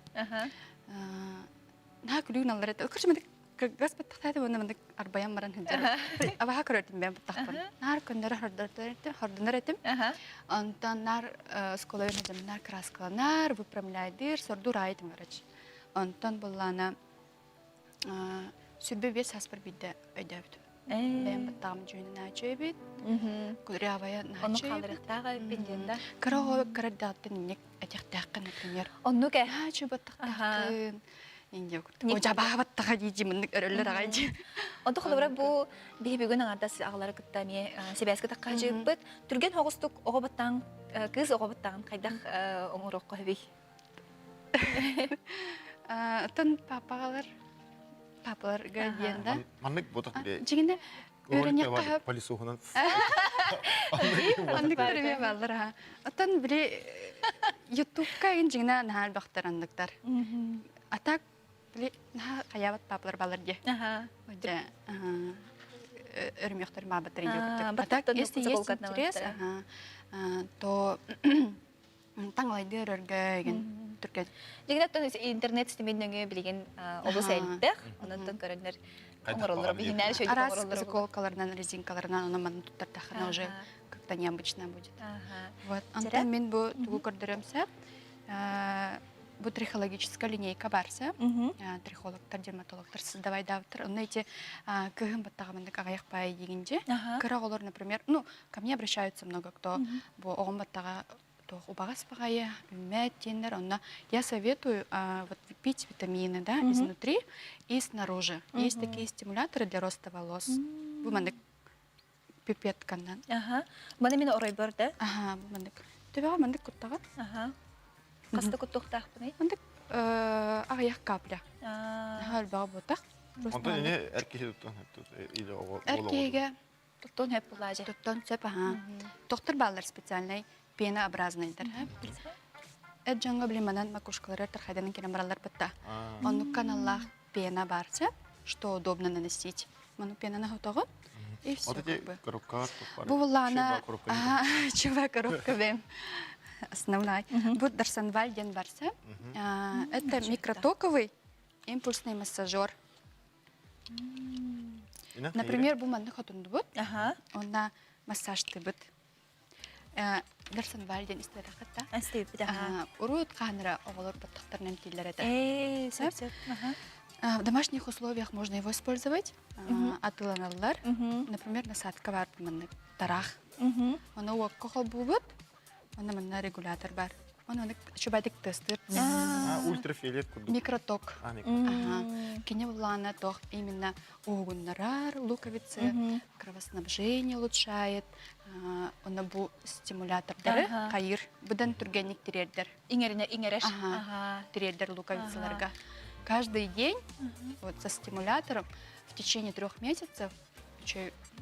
Наһаа күлүүн аллар этим. Короче, мандык кыргас баттахтааты уонна мандык арбайан баран сылдьар. Абаха көрөртүм бэйэм баттахпын. Наар көннөрө хордонор этим. Онтон наар оскуола үөрэнэдим, наар краскаланар, выпрямляйдыр, сордуур аайытым, короче. Онтон буллаана 25 сааспар биирдэ өйдөөбүтүм. Бэйэм баттаҕым дьүһүнэ нааччы эбит. Кудрявая Онну нааччы эбит. хаалларыахтаах эбиппин диэн да. Кыра оҕо кыра эрдэҕиттэн инник этиэхтээххин, например. Оннук ээ. Нааччы баттахтааххын. Инде курдук. О жабаа баттаха дии дии мыннык өрөллөр аҕай дии. Онто холобура бу биһи бүгүн аҥардас аҕалары кытта эмиэ сибээскэ таххаһыжыыппыт. Түргэн соҕустук оҕо баттаҕын кыыс оҕо баттаҕын хайдах оҥоруохха сөбүй? Оттон папаҕалар папаларга диэн да. Маннык ботах бile. Дьиҥинэ үөрэниэххэ Полисуһунан. Анныктар эмиэ бааллар аха. Оттон били ютубка ин дьиҥинэ наһаа элбэхтэр анныктар. А так били наһаа хайаабат папалар бааллар дии. Дьэ өрүмүөхтэр маабаттар диye А так если есть интерес, то таҥалайдыы өрөргө игин түргэн. Дьиҥинэ интернет ситимин нөҥүө билигин олус элбэх. Онон көрөннөр оҥороллоро биһинээр шөйдүк Араас оҥороллоро. заколкаларынан, резинкаларынан онон манна туттардахына уже как-то необычно будет. Вот. Онтон мин бу тугу көрдөрөм сөп. Бу трихологическая линейка барса, трихологтар, дерматологтар создавайдаабыттар. Онно эти кыһын баттаҕамындык аҕыйах паай дигинже. Кыра оҕолор, например, ну, ко мне обращаются много кто бу оҕом баттаҕа туох убаҕас баҕайы, үүммэт диэннэр. Онно я советую вот пить витамины, да, изнутри и снаружи. Есть такие стимуляторы для роста волос. Бу маннык пипетканан. Аха. Маны мин оройбор да? Аха, бу маннык. Төбөҕө маннык куттаҕын. Аха. Хаста куттуохтаахпыный? Маннык аҕыйах капля. Наһаа элбэҕи буотах. Онтон ини эр киһи туттан или оҕо Эр киһигэ. Туттуон сөп булаажа. Туттуон сөп, аха. Тохтор бааллар специальный пенообразныйдар. Эт дьоҥҥо били манан макушкалары тархайданан кэлэн бараллар бытта. Оннук каналлаах пена баар сөп, что удобно наносить. Ману пенаны хотоҕун и все как бы. Коробка Бу буллаана чува коробка бэм основной. Бу Дарсанваль диэн барса. Это микротоковый импульсный массажер. Например, бу манны хотундубут. Онна массажтыбыт. Дарсанваль диэн истибэтэххит да? Истибиппит, аха. Урут хаһан оҕолор баттахтарынан тииллэр этэ. Ээ, сөп, сөп. В домашних условиях можно его использовать. Атыланаллар. Например, насадка бар маннык тарах. Оны уокка холбуубут. Онно манна регулятор бар. Оны чубайдык тестыр. Ультрафиолет курдук. Микроток. Кини буллаана тох именно угуннарар луковицы, кровоснабжение улучшает. Оны бу стимулятордары хайыр быдан түргенник тириэрдер. Иҥэринэ иҥэрэр. Тириэрдер луковицаларга. Каждый день вот со стимулятором в течение 3 месяцев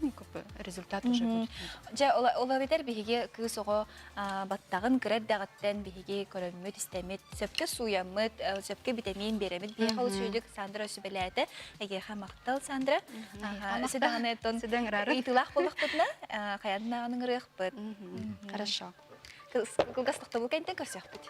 ну, как бы результат уже будет. Дьэ, олабитер биһиги кыыс оҕо баттаҕын кыра эрдэҕиттэн биһиги көрөммүт, истэммит, сөпкө сууйаммыт, сөпкө битэмиин биэрэммит биһиэхэ ол үчүгэйдик Сандра сүбэлээтэ. Эйиэхэ махтал, Сандра. Сидаҕаны тон ыйытыылаах буоллахпытына, хайаннааҕын ыҥырыахпыт. Хорошо. Кылгас тохтобул кэнтэн көрсүөхпүт.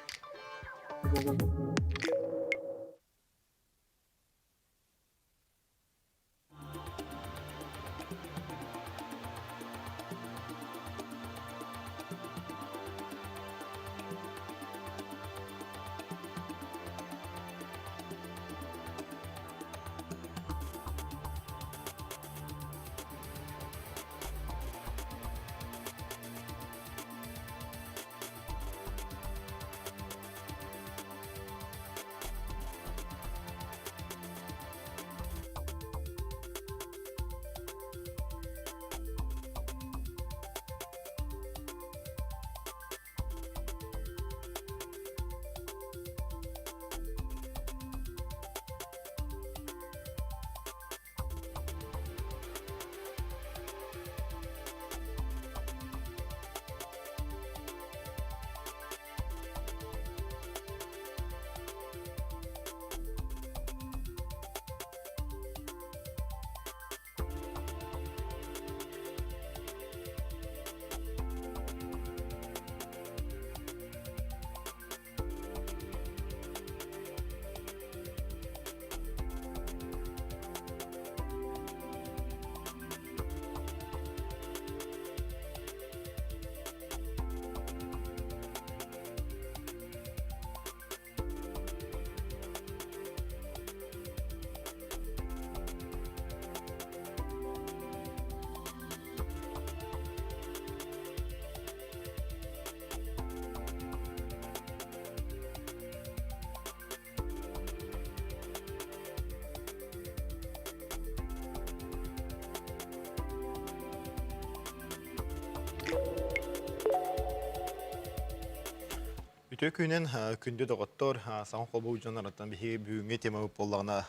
Үтүө күнүнэн күндү доҕоттор, саҥа холбуу дьоннортон биһиги бүгүҥҥү тема буоллаҕына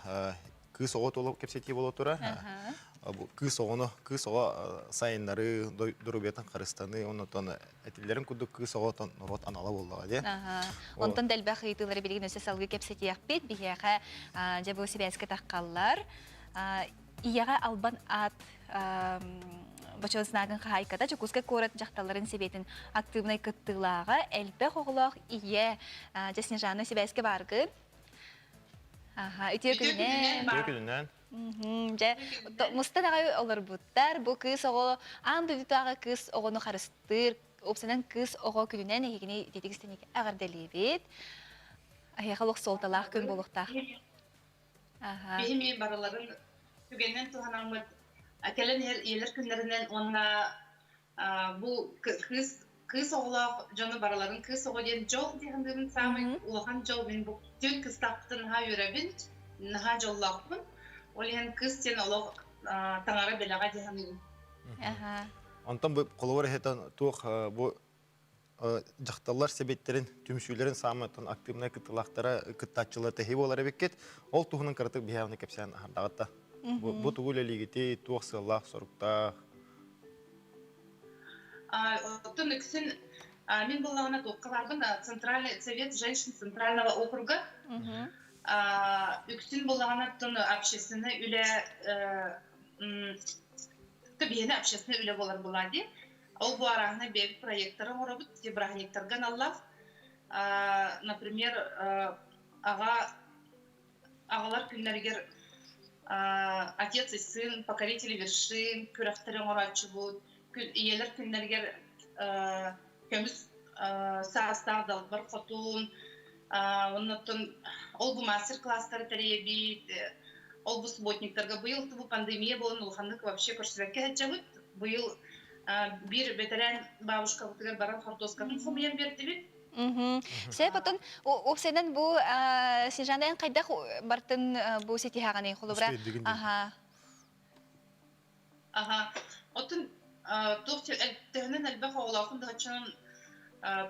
кыыс оҕо тула кэпсэтии буола турар. Бу кыыс оҕону, кыыс оҕо сайыннарыы, доруобуйатын харыстаныы, оннотон этиллэрин курдук кыыс оҕо норуот анала буоллаҕа дии. Онтон да элбэх ыйытыылары билигин өссө салгыы кэпсэтиэхпит. Биһиэхэ дьэ бу сибээскэ таххаллар. Ийэҕэ албан аат бочуот знагын хаһаайката Дьокуускай куорат дьахталларын сэбиэтин актыыбынай кыттыылааҕа элбэх оҕолоох ийэ дьэ Снежана сибээскэ бааргын. Аха, үтүө күнүнэн. Үтүө күнүнэн. Дьэ, мустан аҕай олорбуттар. Бу кыыс оҕо аан дойдутааҕы кыыс оҕону харыстыыр, уопсанан кыыс оҕо күнүнэн эһигини ититик истиҥник эҕэрдэлиибит. Эһиэхэ олох суолталаах күн буолуохтаах. Биһими барыларын түгэнинэн туһанаммыт кэлэн иһэр ийэлэр күннэринэн уонна бу кыыс кыыс оҕолоох дьону барыларын кыыс оҕо диэн дьол диэхиндыыбын саамай улахан дьол мин бу түөн кыстаахпытын наһаа үөрэбин наһаа дьоллоохпун ол иһин кыыс диэн олох таҥара бэлэҕэ дии саныыбын. Онтон бу холобур эһэтэн туох бу дьахталлар сэбиэттэрин түмсүүлэрин саамай активнай кыттыылаахтара кыттааччылар тэһии буолар эбиккит. Ол туһунан кыратык биһиэхэ кэпсээн аһардаҕыт да. Бу тугу үлэлиигитий, туох сыаллаах, соруктаах? Оттон үксүн мин буоллаҕына туохха баарбын Центральный совет женщин Центрального округа. Үксүн буоллаҕына оттон общественный үлэ биһиэнэ общественный үлэ буолар буолаа дии. Ол бу арааһынай бэйэбит проекттары оҥоробут, бырааһынньыктарга аналлаах. Например, аҕа аҕалар күннэригэр Отец и сын, Покорители вершин күрэхтэри оҥорооччубут, ийэлэр күннэригэр көмүс саастаах далбар хотун, оннуттан ол бу мастер-класстары тэрийэбит, ол бу субботниктарга быйыл бу пандемия буолан улаханнык вообще көрсүбэккэ сылдьабыт. Быйыл биир бэтэрээн бабушкабытыгар баран хортуоскатын хомуйан биэрдибит. Сөп отон уопсайынан бу Снежана эн хайдах бартын бу ситиһаҕыный холобура аха Аха. Отун туох төһөнөн элбэх оҕолоохун да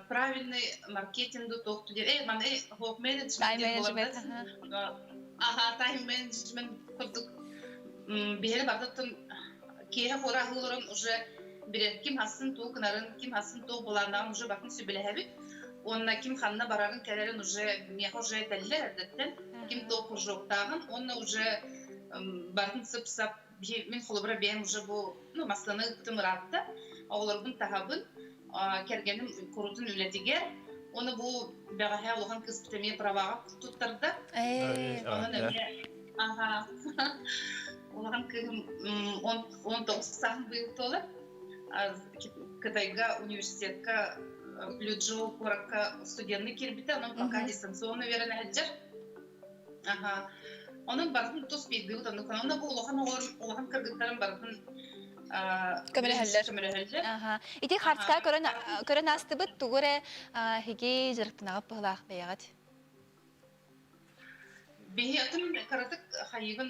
правильный маркетинг туох диэн маны хоп менеджмент диэн буолар Аха, тайм менеджмент курдук биһири бардыттан киэһэ хуора аһыыларын уже билэр ким хассын туу гынарын, ким хассын туу былааннаҕын уже батын сүбэлэһэбит. Уонна ким ханна барарын кэлэрин уже миэхэ уже этэллэр эрдэттэн ким туох кружоктааҕын уонна уже барын сып-сап мин холобура бэйэм уже бу ну масланы ыыптым ыраатта оҕолорбун таһабын кэргэним курутун үлэтигэр уонна бу бэҕэһээ улахан кыыспыт эмиэ праваҕа туттарда онон эмиэ аха улахан кыыһым 19 сааһын быйыл туолар Кытайга университетка Люджоу куоракка студенны киирбитэ онон пока дистанционно үөрэнэ сылдьар аха онон барытын тус биирдиибит оннук онно бу улахан оҕолор улахан кыргыттарым барытын көмөлөһөллөр. Көмөлөһөллөр. Аха. Ити хартка көрөн көрөн аастыбыт тугу эрэ хиги дьарыктанаҕыт быһылаах бэйэҕит. Биһи атын кыратык хайыгын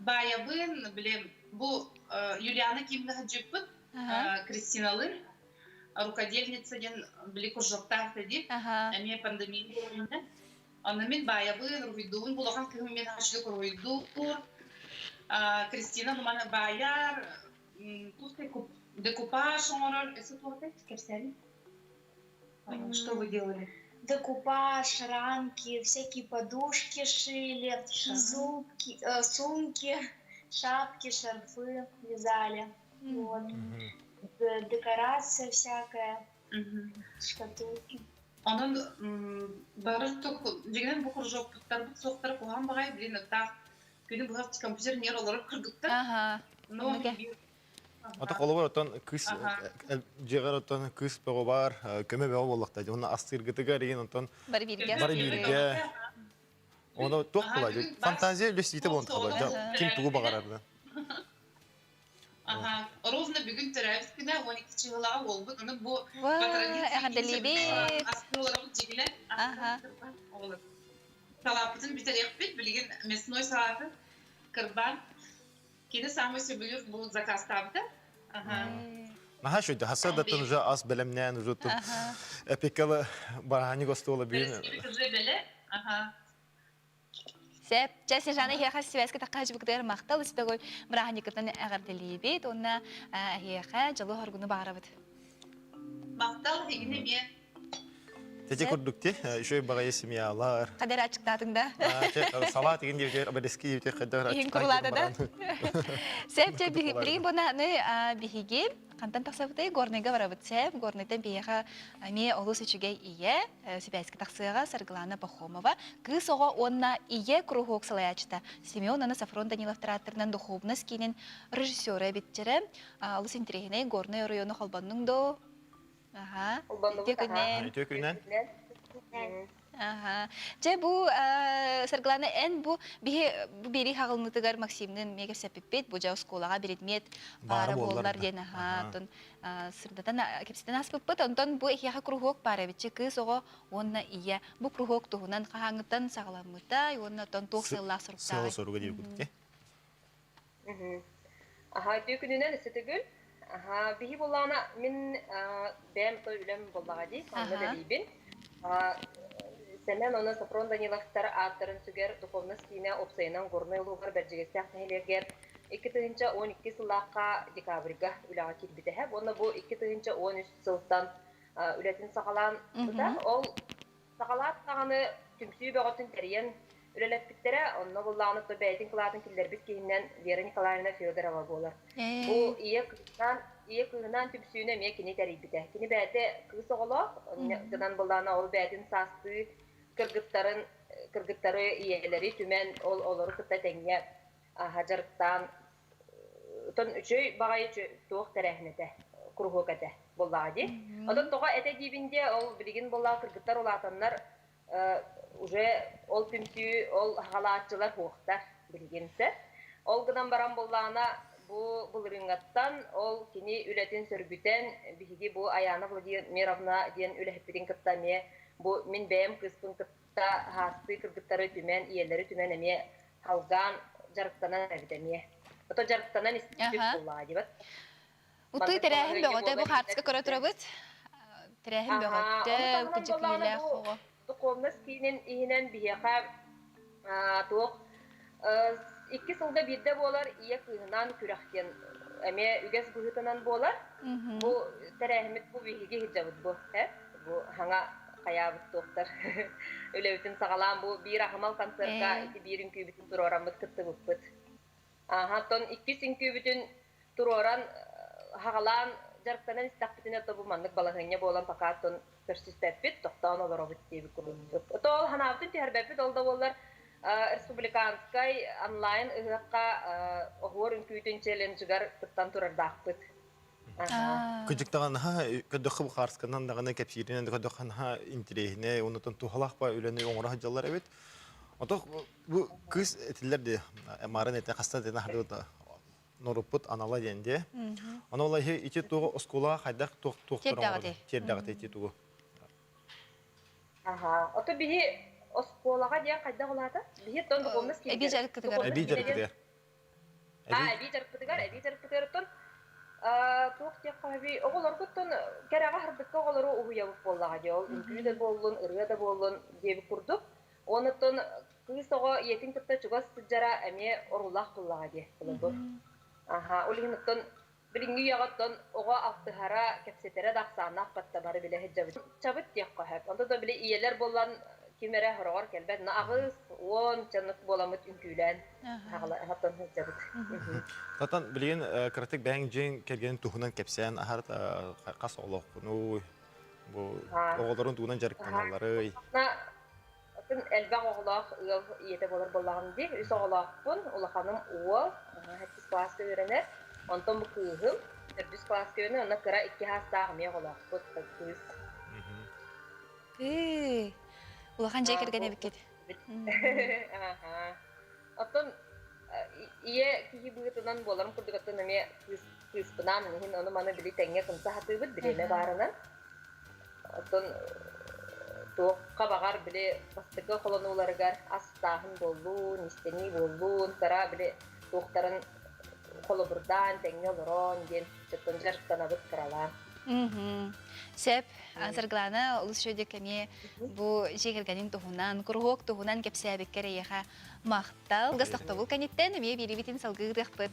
баайабын билем бу Юлиана Кимна сылдьыппыт Кристиналын рукодельница диэн били кружоктаах дии эмиэ пандемия буолуонна Онно мин баайабын, уруһуйдуубун булахан кыһым мен хашлык уруһуйдуур. Кристина Нумана баайар, декупаж оҥорор. Это туох кэпсээни? Что вы делали? Декупаж, рамки, всякие подушки шили, сумки, сумки, шапки, шарфы вязали. Вот. Декорация всякая, шкатулки. Онон бары дьиҥинэн бу кружоктарбыт суохтара куһаҕан баҕайы блин таах күнү быһа компьютер ньиэр олорор кыргыттар. Но Ата холобур оттон кыыс дьиэҕэр оттон кыыс бөҕө баар, көмө бөҕө буоллахта. Уонна астыыргытыгар игин онтон бары бииргэ. Бары бииргэ. Оны туох була? Фантазия үлэсиитэ буолан тахалар. Ким тугу баҕарар. Аха, ровно бүгүн төрөөбүт күнэ 12 чыһылаҕа буолбут. Ону бу эҕэрдэлиибит. Астыыларым дьигилэр. Аха. Салааппытын бүтэриэхпит. Билигин мясной салаты кырбаан. Кини самый сөбүлүүр бу заказтаабыта. Аха. Наһаа шөйдө. Хасыардаттан уже ас бэлэмнээн уже тут эпикалы бараанньык остуола бүгүн. Уже беле. Аха. Сеп, чэ Снежана эһиэхэ связка таххаачыбыкытыгар махтал истэгой бырааһынньыккытын эҕэрдэлиибит уонна эһиэхэ дьолу-хоргуну баҕарабыт. Махтал эһигини эмиэ. Тети курдук ти, еще баҕайы семьялар. Хадер ачыктаатыҥ да? Салат игин диэбитигэр, абадески диэбитигэр хайдах Иһин курулаата да? Сеп, чэ билигин буна биһиги Хантан тахсабытай Горнайга барабыт сээп. Горнайтан биһиэхэ эмиэ олус үчүгэй ийэ, сибээскэ тахсыаҕа Саргылана Пахомова, кыыс оҕо уонна ийэ куруһуок салайааччыта Семен Ана Сафрон Даниловтар ааттарынан духуобунас киинин режиссера эбиттэрэ. Олус интэриэһинэй Горнай оройуону холбоннуҥ доо? Аха. Үтүө күнэн. Үтүө күнэн. Аха. Дьэ бу Саргылана эн бу биһи бу биэрии хаҕылмытыгар Максимныын эмиэ кэпсэппиппит. Бу дьэ оскуолаҕа биридмиэт баара буоллар диэн аха оттон сырдатан кэпсэтэн ааспыппыт. Онтон бу эһиэхэ круһуок баар эбитчи кыыс оҕо уонна ийэ. Бу круһуок туһунан хаһааҥҥыттан саҕаламмытай уонна оттон туох сыаллаах соруктааҕый? Сыала соруга диэбит Аха, үтүө күнүнэн өссө төгүл. Аха, биһи буоллаҕына мин бэйэм той үлэм буоллаҕа дии, онно үлэлиибин. Сэмэн уонна Софрон Даниловтар ааттарын сүгэр духовность киинэ уопсайынан Горнай улууһугар Бэрдьигэстээх нэһилиэгэр. 2012 сыллаахха декабрьга үлэҕэ киирбитэһэ. Уонна бу 2013 сылтан үлэтин саҕалаан быта. Ол саҕалаат даҕаны түмсүү бөҕөтүн тэрийэн үлэлэппиттэрэ. Онно буллаҕына то бэйэтин кылаатын киллэрбит киһинэн Вера Николаевна Федорова буолар. Бу ийэ кыыһынаан ийэ кыыһынаан түмсүүнү эмиэ кини тэрийбитэ. Кини бэйэтэ кыыс оҕолоох, гынан буллаҕына ол бэйэтин саастыы кыргыттарын кыргыттары ийэлэри түмэн ол олору кытта тэҥҥэ дьарыктаан тон үчүгэй баҕайы туох тэрээһин этэ куруһуок этэ буоллаҕа дии. Онон тоҕо этэ диибин диэ ол билигин буоллаҕа кыргыттар улаатаннар уже ол түмсүү ол хаалааччылар суохтар билигин сөп. Ол гынан баран буоллаҕына бу былырыыҥҥаттан ол кини үлэтин сөргүтэн биһиги бу Аяна Владимировна диэн үлэһиппитин кытта эмиэ бу мин бэйэм кыыспын кытта хаастыы кыргыттары түмэн ийэлэри түмэн эмиэ халгаан дьарыктанан эбит эмиэ. Ото дьарыктанан испит буоллаҕа дибат. Утуй тэрээһин бөҕөтө бу хаартыска көрө турабыт. Тэрээһин бөҕөтө, кыдьыкыйлаах оҕо. Духовность киинин иһинэн биһиэхэ туох икки сылга биирдэ буолар ийэ кыыһынан күрэх диэн эмиэ үгэс быһыытынан буолар. Бу тэрээһиммит бу биһиги сылдьабыт бу. Бу хаҥа хайаабыт туохтар үлэбитин саҕалаан бу биир аһымал концерка ити биир үҥкүүбүтүн туруораммыт кыттыбыппыт. Ааһа, иккис үҥкүүбүтүн туруоран хаҕалаан дьарыктанан истэхпитинэ то бу маннык балаһыанньа буолан пока тон көрсүспэппит, тохтоон олоробут диэбит курдук. То ол ханаабытын түһэрбэппит, ол да буоллар республиканскай онлайн ыһыахха оһуор үҥкүүтүн челленджигар кыттан турардаахпыт. Кыдьыктаҕан наһаа көрдөххө бу хаарсканан даҕаны кэпсииринэн да көрдөххө наһаа интэриэһинэй, оннуттан туһалаах ба үлэни оҥоро сылдьаллар эбит. Ото бу кыыс этиллэр дии, марын этэ хаста дена хардыбыт норуппут анала диэн дии. Ону ол иһи ити тугу оскуолаҕа хайдах туох туохтар оҥорор тиэрдэҕит ити тугу? Аха. Ото биһи оскуолаҕа диэн хайдах улаата? Биһи тон духовность Эбии дьарыккытыгар. Эбии дьарыккытыгар. А, эбии дьарыкпытыгар, эбии дьарыкпытыгар оттон туох диэххэ сөбүй, оҕолоргуттан кэрэҕэ харбыкка оҕолору уһуйабыт буоллаҕа дии, ол үҥкүү да буоллун, ырыа да буоллун диэбит курдук. Онуттан кыыс оҕо ийэтин кытта чугас сылдьара эмиэ оруулаах буоллаҕа дии, холобур. Аха, ол иһин оттон билиҥҥи үйэҕэ оттон оҕо алтыһара, кэпсэтэрэ да ахсааннаах батта бары билэ сылдьабыт. Чабыт диэххэ сөп. Онто да били ийэлэр буолан ким эрэ хороҕор кэлбэт, но 80 чаннык буоламмыт үҥкүүлээн хаҕалаһаттан сылдьабыт. Татан билигин кыратык бэйэҥ дьиэҥ кэргэнин туһунан кэпсээн аһар хас оҕолооххунуй? Бу оҕолорун тугунан дьарыктаналларый? Атын элбэх оҕолоох ыал ийэтэ буолар буоллаҕым дии. Үс оҕолоохпун, улаханым уол, сэттис кылааска үөрэнэр. Онтон бу кыыһым төрдүс кылааска үөрэнэр, онно кыра икки саастаах эмиэ оҕолоохпут, кыыс. Улахан дьиэ кэргэн эбиккит. Оттон ийэ киһи быһыытынан буоларым курдук оттон эмиэ кыыс кыыспынаан иһин ону-маны били тэҥҥэ кымса сатыыбыт, бириэмэ баарынан. Оттон туохха баҕар били бастакы холонууларыгар астааһын буоллун, истэнии буоллун, кыра били туохтарын холобурдаан, тэҥҥэ олорон диэн чоттон дьарыктанабыт кыралаан. Сөп, Саргылана олус үчүгэйдик эмиэ бу дьиэ кэргэнин туһунан, куруһуок туһунан кэпсээбиккэр эйиэхэ махтал. Гастохтобул кэнниттэн эмиэ биэриибитин салгыы ыытыахпыт.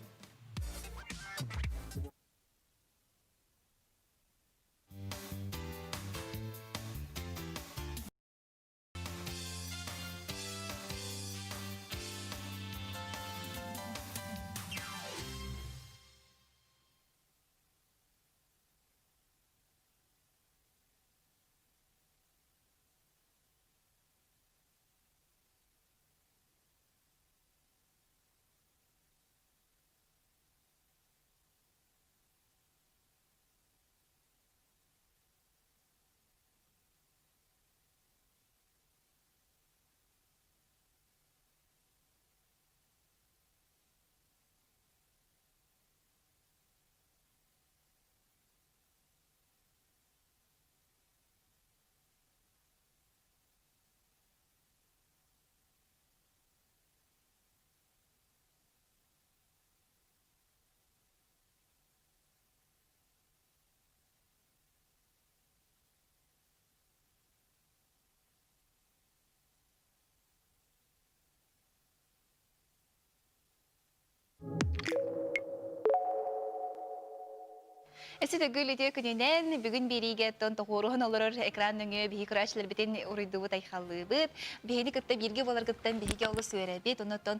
Эси төгүл үтүө күнүнэн бүгүн биэриигэ тон тоҕуоруһан олорор экран нөҥүө биһи көрөөччүлэрбитин уруйдуубут айхаллыыбыт. Биһини кытта бииргэ буоларгыттан биһиги олус үөрэбит. Оннуттан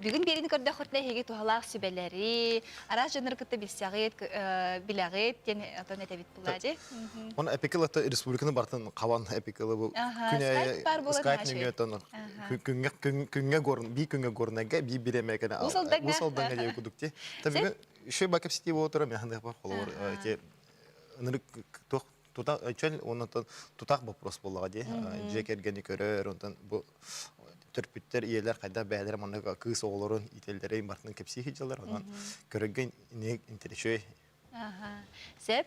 бүгүн биэриини көрдөххүтүнэ эһиги туһалаах сүбэлэри, араас дьоннору кытта билсэҕит, билэҕит диэн отон этэбит буолаадьы. Оны эпикил это республиканы бартын хабан эпикилы бу күнэ скайп нөҥүө тон күҥҥэ күҥҥэ горн би күҥҥэ горнайга би биремекene Усалданга диye кудук ти. Tabii Шөй ба кэпсэтии буола турар, мен ханнык холобур ити ынырык туох тута чөл оннотон тутаах вопрос буоллаҕа дии. Дьиэ кэргэни көрөр, онтон бу төрпүттэр ийэлэр хайдах бэйэлэрэ маннык кыыс оҕолорун иитэллэрин барытын кэпсии сылдьаллар. Онон көрөргө интэриэсүэй. Сөп.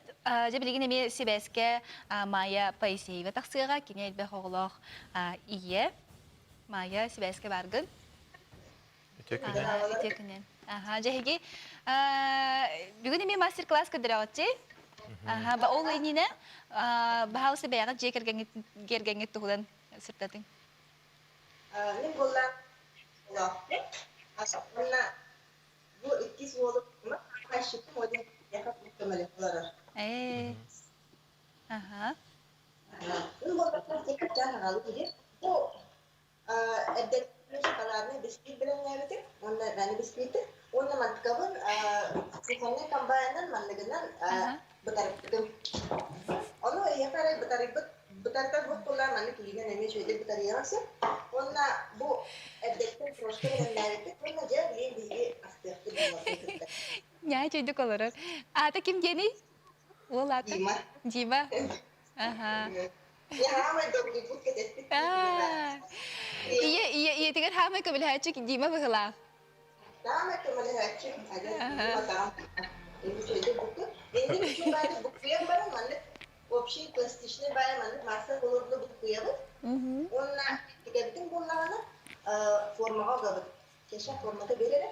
Дьэ билигин эмиэ сибээскэ Майя Поисеева тахсыаҕа. Кини элбэх оҕолоох ийэ. Майя, сибээскэ бааргын? Үтүө күнэн. Үтүө күнэн. Аха, дьэһиги бүгүн эмиэ мастер-класс көрдөрөҕүтчи. Аха, ба ол иннинэ баһаалыста бэйэҕит дьиэ кэргэҥҥит туһунан сырдатыҥ. Мин буолла уонна бу иккис уолум хащытым один көмөлөһө Ээ. Аха. Мин буолла бу Эрдэттэн шоколаднай бисквит бэлэмнээбитим уонна мээнэ бисквити уонна мантыкабын кухоннай комбайнынан манныгынан бытарыппытым. Ону эһиэхэ эрэ бытарыйбыт бытарытар буоллар маннык илиинэн эмиэ үчүгэйдик бытарыйаҕын сөп. Уонна бу эрдэттэн крошка бэлэмнээбиппит уонна дьэ билигин биһиги астыахпыт буолуохпут кытта. Ньаа чөйдүк олорор. Аата ким диэний? Уол аата? Дима. Дима. Аха. Ийэ ийэ ийэтигэр хаамай көмөлөһөөччү Дима быһылаах. Таамай көмөлөһөөччү общий пластичный баай маннык масса болорго буккуйабыт. Уонна тигэбитин буоллаҕына формаҕа угабыт. Кеша формата берерэ.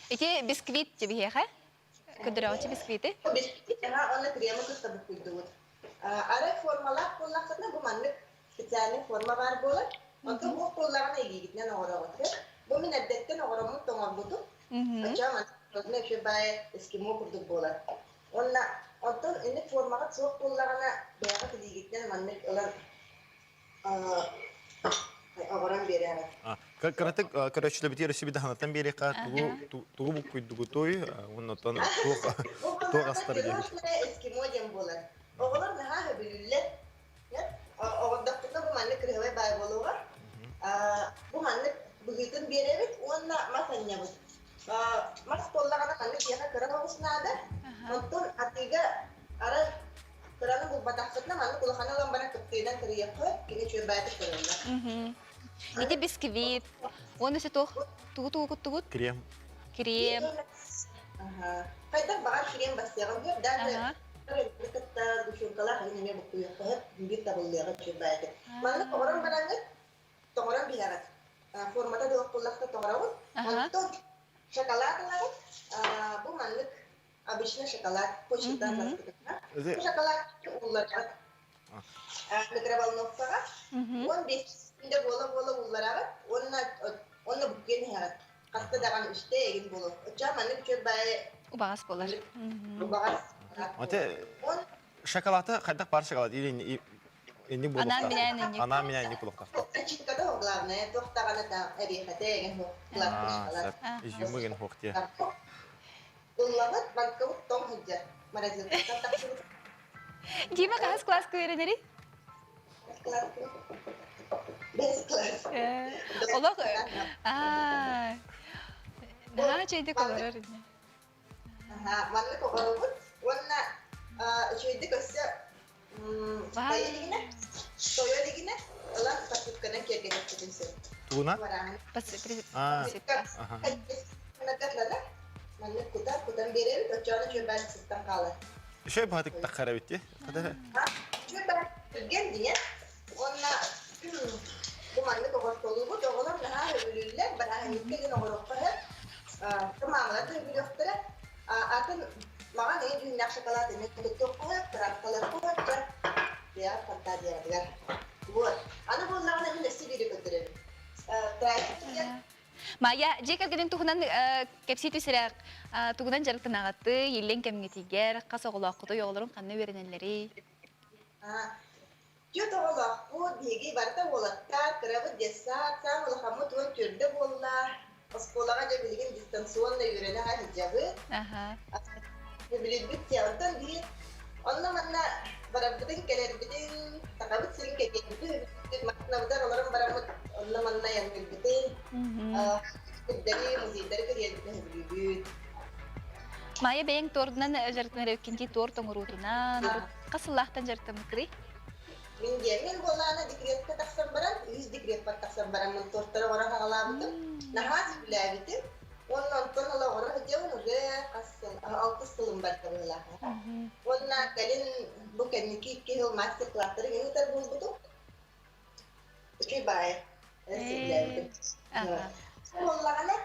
Ити бисквит биһиэхэ? Көдөрөөччү бисквити? Бисквит уонна крема кытта буккуйдубут. Арай формалаах буоллаххытына бу маннык специальный форма баар буолар. Онтон уох буоллаҕына илиигитинэн оҥороҕут. Бу мин эрдэттэн оҥороммут тоҥорбутум. Оччоҕо маннык үчүгэй баайы эскимо курдук буолар. Уонна онтон инник формаҕыт суох буоллаҕына бэйэҕит илиигитинэн маннык ылан оҕорон биэрэҕит. Кыратык көрөөччүлэрбитигэр өссө бидаһанаттан биэриэххэ тугу тугу буккуйдугутуй уонна оттон туох туох астар диэбит. Эскимо диэн буолар. Оҕолор наһаа сөбүлүүллэр. Оҕордохпутуна бу маннык кырыһабай баай буолуоҕа. Бу маннык быһыытын биэрэбит уонна мас анньабыт. Мас буоллаҕына маннык киэхэ кыра оҕус наада. Онтон атыыга арай Кыраны булбатахпытына маннык улаханы ылан баран кыптыынан кырыйыахха, кини үчүгэй баайдык көрөллөр. Ити бисквит. Уонна өссө туох тугу тугу куттугут? Крем. Крем. Хайдах баҕар крем бассыаҕын сөп, даже кытта сгущенкалаах иһин эмиэ буккуйуохха сөп, биир табыллыаҕа үчүгэй баайдык. Маннык оҥорон бараҥҥыт, тоҥорон биһэҕит. Формата да буллахта тоҥороҕут. Онтон шоколад ылаҕыт. Бу маннык Обычно шоколад почтадан баспытына. Шоколад уулларабыт. Микроволновкаҕа 15 күндэ буола-буола ууллараҕыт уонна уонна буккуйан иһэҕит. Хаста даҕаны үстэ эгин буолуо. Оччоҕо маннык үчүгэй баайы Убаҕас буолар. Убаҕас. Ате шоколады хайдах бар шоколад или инник Анаан минээн инник. Анаан минээн инник буолуохтаах. Начинката главное, туох даҕаны там эриэхэтэ эгин хуох. Шоколад. Изюмы эгин хуох тиэ. Ыллабыт, банкабыт тоҥ сылдьар. Морозилкаттан тахсыбыт. Дима хаһыс класска үөрэнэрий? Бэс класс. Олох аа наһаа чэйдик олорор Маннык оҕоробут уонна үчүгэйдик өссө тойо илигинэ тойо илигинэ ылан посыпканан киэргэтиэхпитин сөп. Тугунан? Посыпка. Маннык кутан кутан биэрэбит, оччоҕуна үчүгэй баар сыттан хаалар. Үчүгэй баһатык таххар эбит дии. Үчүгэй баар түргэн диэн. Уонна бу маннык оҕортолуубут, оҕолор наһаа сөбүлүүллэр, бырааһынньыкка игин оҕоруохха сөп. Маамалар да сөбүлүөхтэрэ. Атын маҕан эйэ дьүһүннээх шоколад эмиэ туттуохха сөп, кыраапкалыахха сөп, дьэ, бэйэҕит фантазияҕытыгар. Вот. Аны буоллаҕына мин өссө биири көрдөрөбүн. Трайфик диэн. Майя, дьиэ кэргэнин туһунан кэпсии түсэрэ тугунан дьарыктанаҕытый, иллэҥ кэмҥитигэр, хас оҕолооххутуй, оҕолорун ханна үөрэнэллэрий? Түөрт оҕолоохпут, биһиги барыта уолаттар, кырабыт детсад, саам улахаммыт 14-дэ буолла. Оскуолаҕа дьэ билигин дистанционно үөрэнэ сылдьабыт. Билирбит онтон биир онно-манна барарбытын кэлэрбитин, сахабыт сирин кэтиэрбитин, массыынабытыгар олорон бараммыт онно-манна айанныырбытын, сирдэри, музейдары кэрийэрбитин сөбүлүүбүт. Майя бэйэҥ туордунан дьарыктанар эбиккин торт оҥоруутунан, хас сыллаахтан дьарыктаммыккыный? Мин диэммин буолаана декреткэ тахсан баран, үһүс декреппэр тахсан бараммын тортары оҥоро саҕалаабытым. Наһаа сөбүлээбитим. Уонна онтон ыла оҥоро сылдьабын уже хас сыл, алтыс сылым барда быһыылаах. Уонна кэлин бу кэнники 2 сыл мастер-класстары мин ыытар буолбутум. Үчүгэй баайы. Сөбүлээбитим. Буоллаҕына,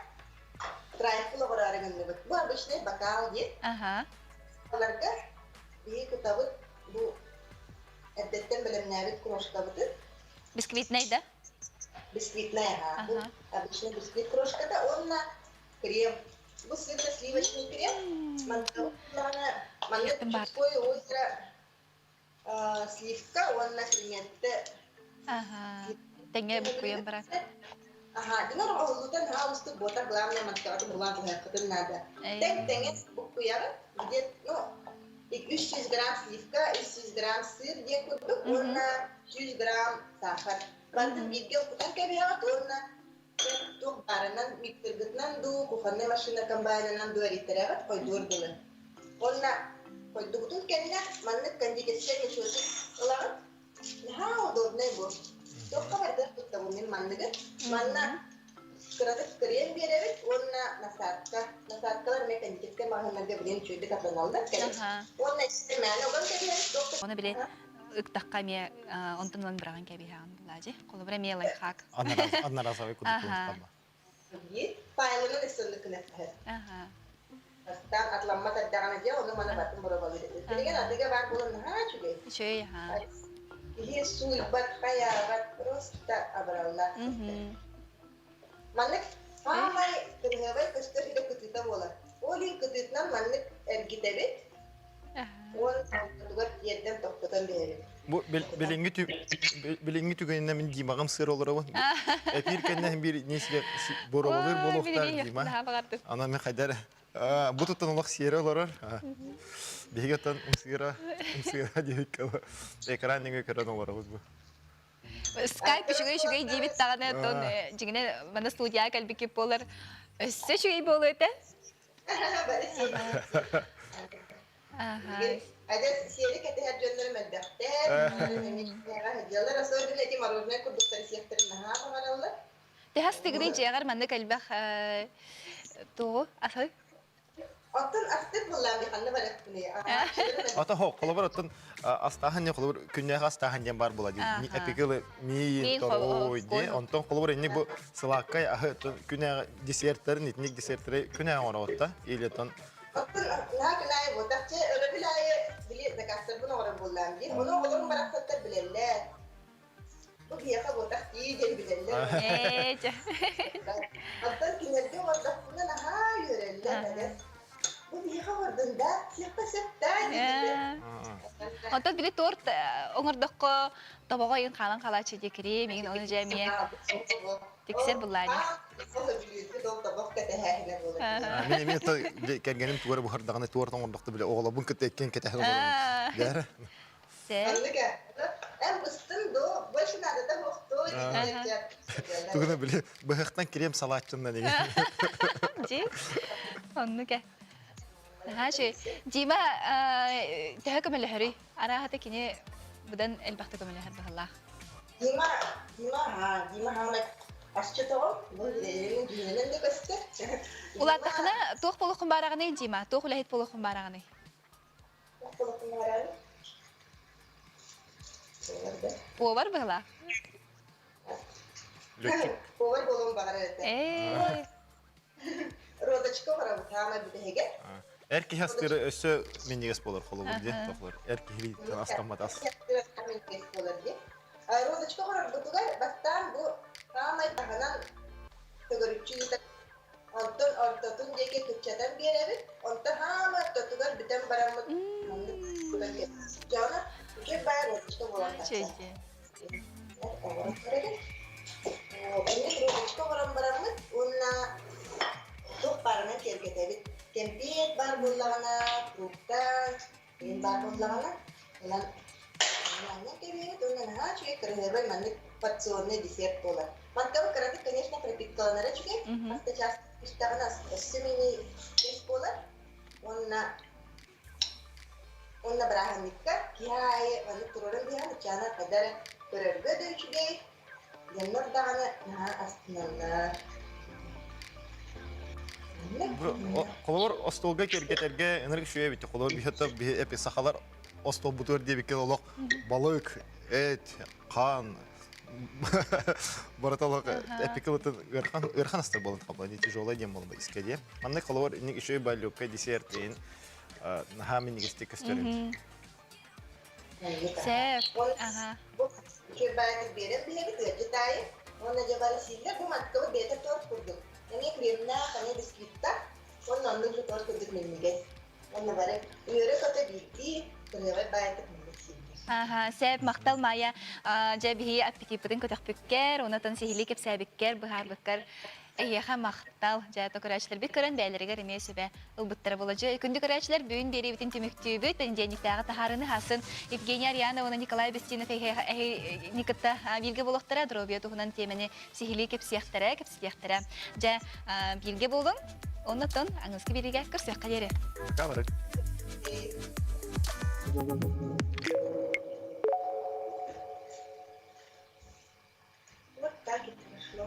трайфл оҕороору гынныбыт. Бу обычный бокал диэн. Аларга биһи кутабыт бу эрдэттэн бэлэмнээбит крошкабытын. Бисквитнай да? Бисквитнай, ага. Бу обычный бисквит крошката уонна крем. Бу сырно-сливочный крем. Манна Чудское озеро сливка уонна креметте. Ага. Тэҥҥэ буккуйан баран. Аха, динар оҕолутан наһаа устук буота главное мантаҕатын булаан туһайаххытын наада. Тэҥ тэҥэ буккуйаҕын, где ну 300 грамм сливка, 300 грамм сыр диэн курдук уонна 100 грамм сахар. Бантын бииргэ укутан кэбиһэҕит уонна туох баарынан миксергытынан дуу, кухоннай машина комбайнынан дуу эрийтэрэҕит хойдуор дылы. Уонна хойдубутун кэннэ маннык кондитерскай мешочек ылаҕыт. Наһаа удобнай бу. Туохха барытыгар туттабын мин манныгы. Манна кыратык кырыйан биэрэбит уонна насадка. Насадкалар эмиэ кондитерскай маҕаһыыннарга билигин үчүгэйдик атыыланаллар кэлин. Уонна мээнэ уган кэбиһэбит. Туох Оны били ыктахха эмиэ онтон ылан быраҕан кэбиһэҕин булаажы. Холобура эмиэ лайфхак. Одноразовый кудук Файлынан өссөннүк кынаттаһар. Бастаан атламмат эрдэҕинэ дьэ ону маны батын боробалыыр этим. Билигин атыга баар буолан наһаа үчүгэй. Үчүгэй, аха. Киһи сууйбат, хайаабат, просто абыраллаах. Маннык саамай кырыһыабай көстөр идэ кытыыта буолар. Ол иһин кытыытынан маннык эргитэбит. Уон тиэрдэн тохтотон биэрэбит. Бу билиҥҥи билиҥҥи түгэнинэ мин Димаҕым сыыр олоробун. Эпир кэннэ биир несиге боробалыыр буолуохтаах Дима. Ана мен хайдар бу туттан олох сиэрэ олорор. Биһиги оттон ымсыыра ымсыыра диэбиккэ экран нөҥүө көрөн олоробут бу. Скайп үчүгэй үчүгэй диэбит даҕаны оттон дьиҥинэ манна студияҕа кэлбиккит буолар өссө үчүгэй буолуо этэ. Адьас сиэри кэтэһэр дьоннорум элбэхтэр. Дьаллар особенно эти мороженое курдуктары сиэхтэрин наһаа баҕараллар. Тэһас тыгыный дьиэҕэр маннык элбэх тугу асай? Оттон астык буллаам ханна барахпыный? Ата хо, холобур оттон астааһын не холобур күннээх астааһын диэн бар була дии. Эпикилы миин торуй ди. Онтон холобур инник бу сылааккай аһы күнээҕи десерттэрин итинник десертери күнээҕи оҥороҕут или оттон Оттон наһаа күн аайы буотах чэ өрөбүл аайы били заказтарбын оҥорор буоллаам дии. Ону оҕолорум барахсаттар билэллэр. Бу биһиэхэ буотах дии диэн билэллэр. Оттон кинилэргэ оҥордохпуна наһаа үөрэллэр эдэр. Бу биһиэхэ оҥордун да, сиэххэ сөп даа дииллэр. Онтон били торт оҥордоххо тобоҕо ыйын хаалан хаалааччы дии крем иҥин ону дьэ эмиэ тиксэр буллаани. Мин эмиэ кэргэним тугу эрэ буһардаҕына торт оҥордохто бile оҕолорбун кытта иккиэн кэтэһэн олоробун. Дээрэ. Эн быстын до, больше надо того, кто Тугуна били быһахтан крем салааччыннан иҥин. Дьи. Оннук э. Наһаа үчүгэй. Дима төһө көмөлөһөрүй? Арааһата кини быдан элбэхтэ көмөлөһөр быһалаах. Дима, Дима, ха, Дима хаамай асчыт оҕо, бу дьүһүнүнэн да көстөр. Улааттахына туох буолуоххун баараҕыный, Дима? Туох үлэһит буолуоххун баараҕыный? Туох буолуоххун баараҕыный? Повар быһалаах. Повар буолуон баҕарар этэ. Ээ. Розочка оҥоробут хаамай бүтэһигэ. Эр киһи астыыра өссө минньигэс буолар холобур диэн тохлор. Эр киһи астаммат ас. Минньигэс буолар диэн. Розочка оҥорорбутугар бастаан бу хаамай таһынан төгүрүччү ыытар. Чэйди. Оҥорон көрөбүн. Эмиэ трубочка оҥорон бараммыт уонна туох баарынан киэргэтэбит. Кэмпиэт баар буоллаҕына, фрукта, мин баар буоллаҕына, ылан анньан кэбиһэбит уонна наһаа үчүгэй кыраһыабай маннык порционный десерт буолар. Мантан кыратык, конечно, пропиткаланара үчүгэй. Хас да чаас түстэҕинэ өссө мини кэс буолар. Уонна Уонна бырааһынньыкка киһи аайы маннык туруоран биһэҕин ыччаана хайда эрэ көрөргө да үчүгэй, дьоннор даҕаны наһаа астыналлар. Холобур, остуолга киэргэтэргэ ынырык үчүгэй эбит. Холобур, биһи биһи эпи сахалар остуолбутугар диэбиккэ олох балык, эт, хаан барыта олох эпикылытын ыархан ыархан астар буолан хабла тяжелый диэн буолан искэ диэ. Маннык холобур инник үчүгэй балюкка десерт наһаа минньигэстик көстөр эбит. Сэр. Аха. Үчүгэй баайытык биэрэн биһэбит ыалдьыт аайы. Уонна дьэ бары сииллэр бу манткабыт бэйэтэ торт курдук. Эмиэ кремнээх, эмиэ бисквиттаах. Уонна оннук же торт курдук минньигэс. Уонна бары үөрэ-көтө биирдии кырыабай баайытык маннык сииллэр. Аха, сээп махтал Майя. Дьэ биһи аппетиппытын көтөхпүккэр, онотон сиһилии кэпсээбиккэр, быһаарбыккар Эйиэхэ махтал. Дьэ, көрөөччүлэрбит көрөн бэйэлэригэр эмиэ сүбэ ылбыттара буолла. Дьэ, күндү көрөөччүлэр, бүгүн биэриибитин түмүктүүбүт. Понедельниктээҕи таһаарыыны хасын Евгения Арианова уонна Николай Бестинов эһигини кытта бииргэ буолуохтара, доруобуйа туһунан тиэмэни сиһилии кэпсиэхтэрэ, кэпсэтиэхтэрэ. Дьэ, бииргэ буолуҥ. Оннотон аныгыскы биэриигэ көрсүөххэ диэри. Камера. Вот так это пошло.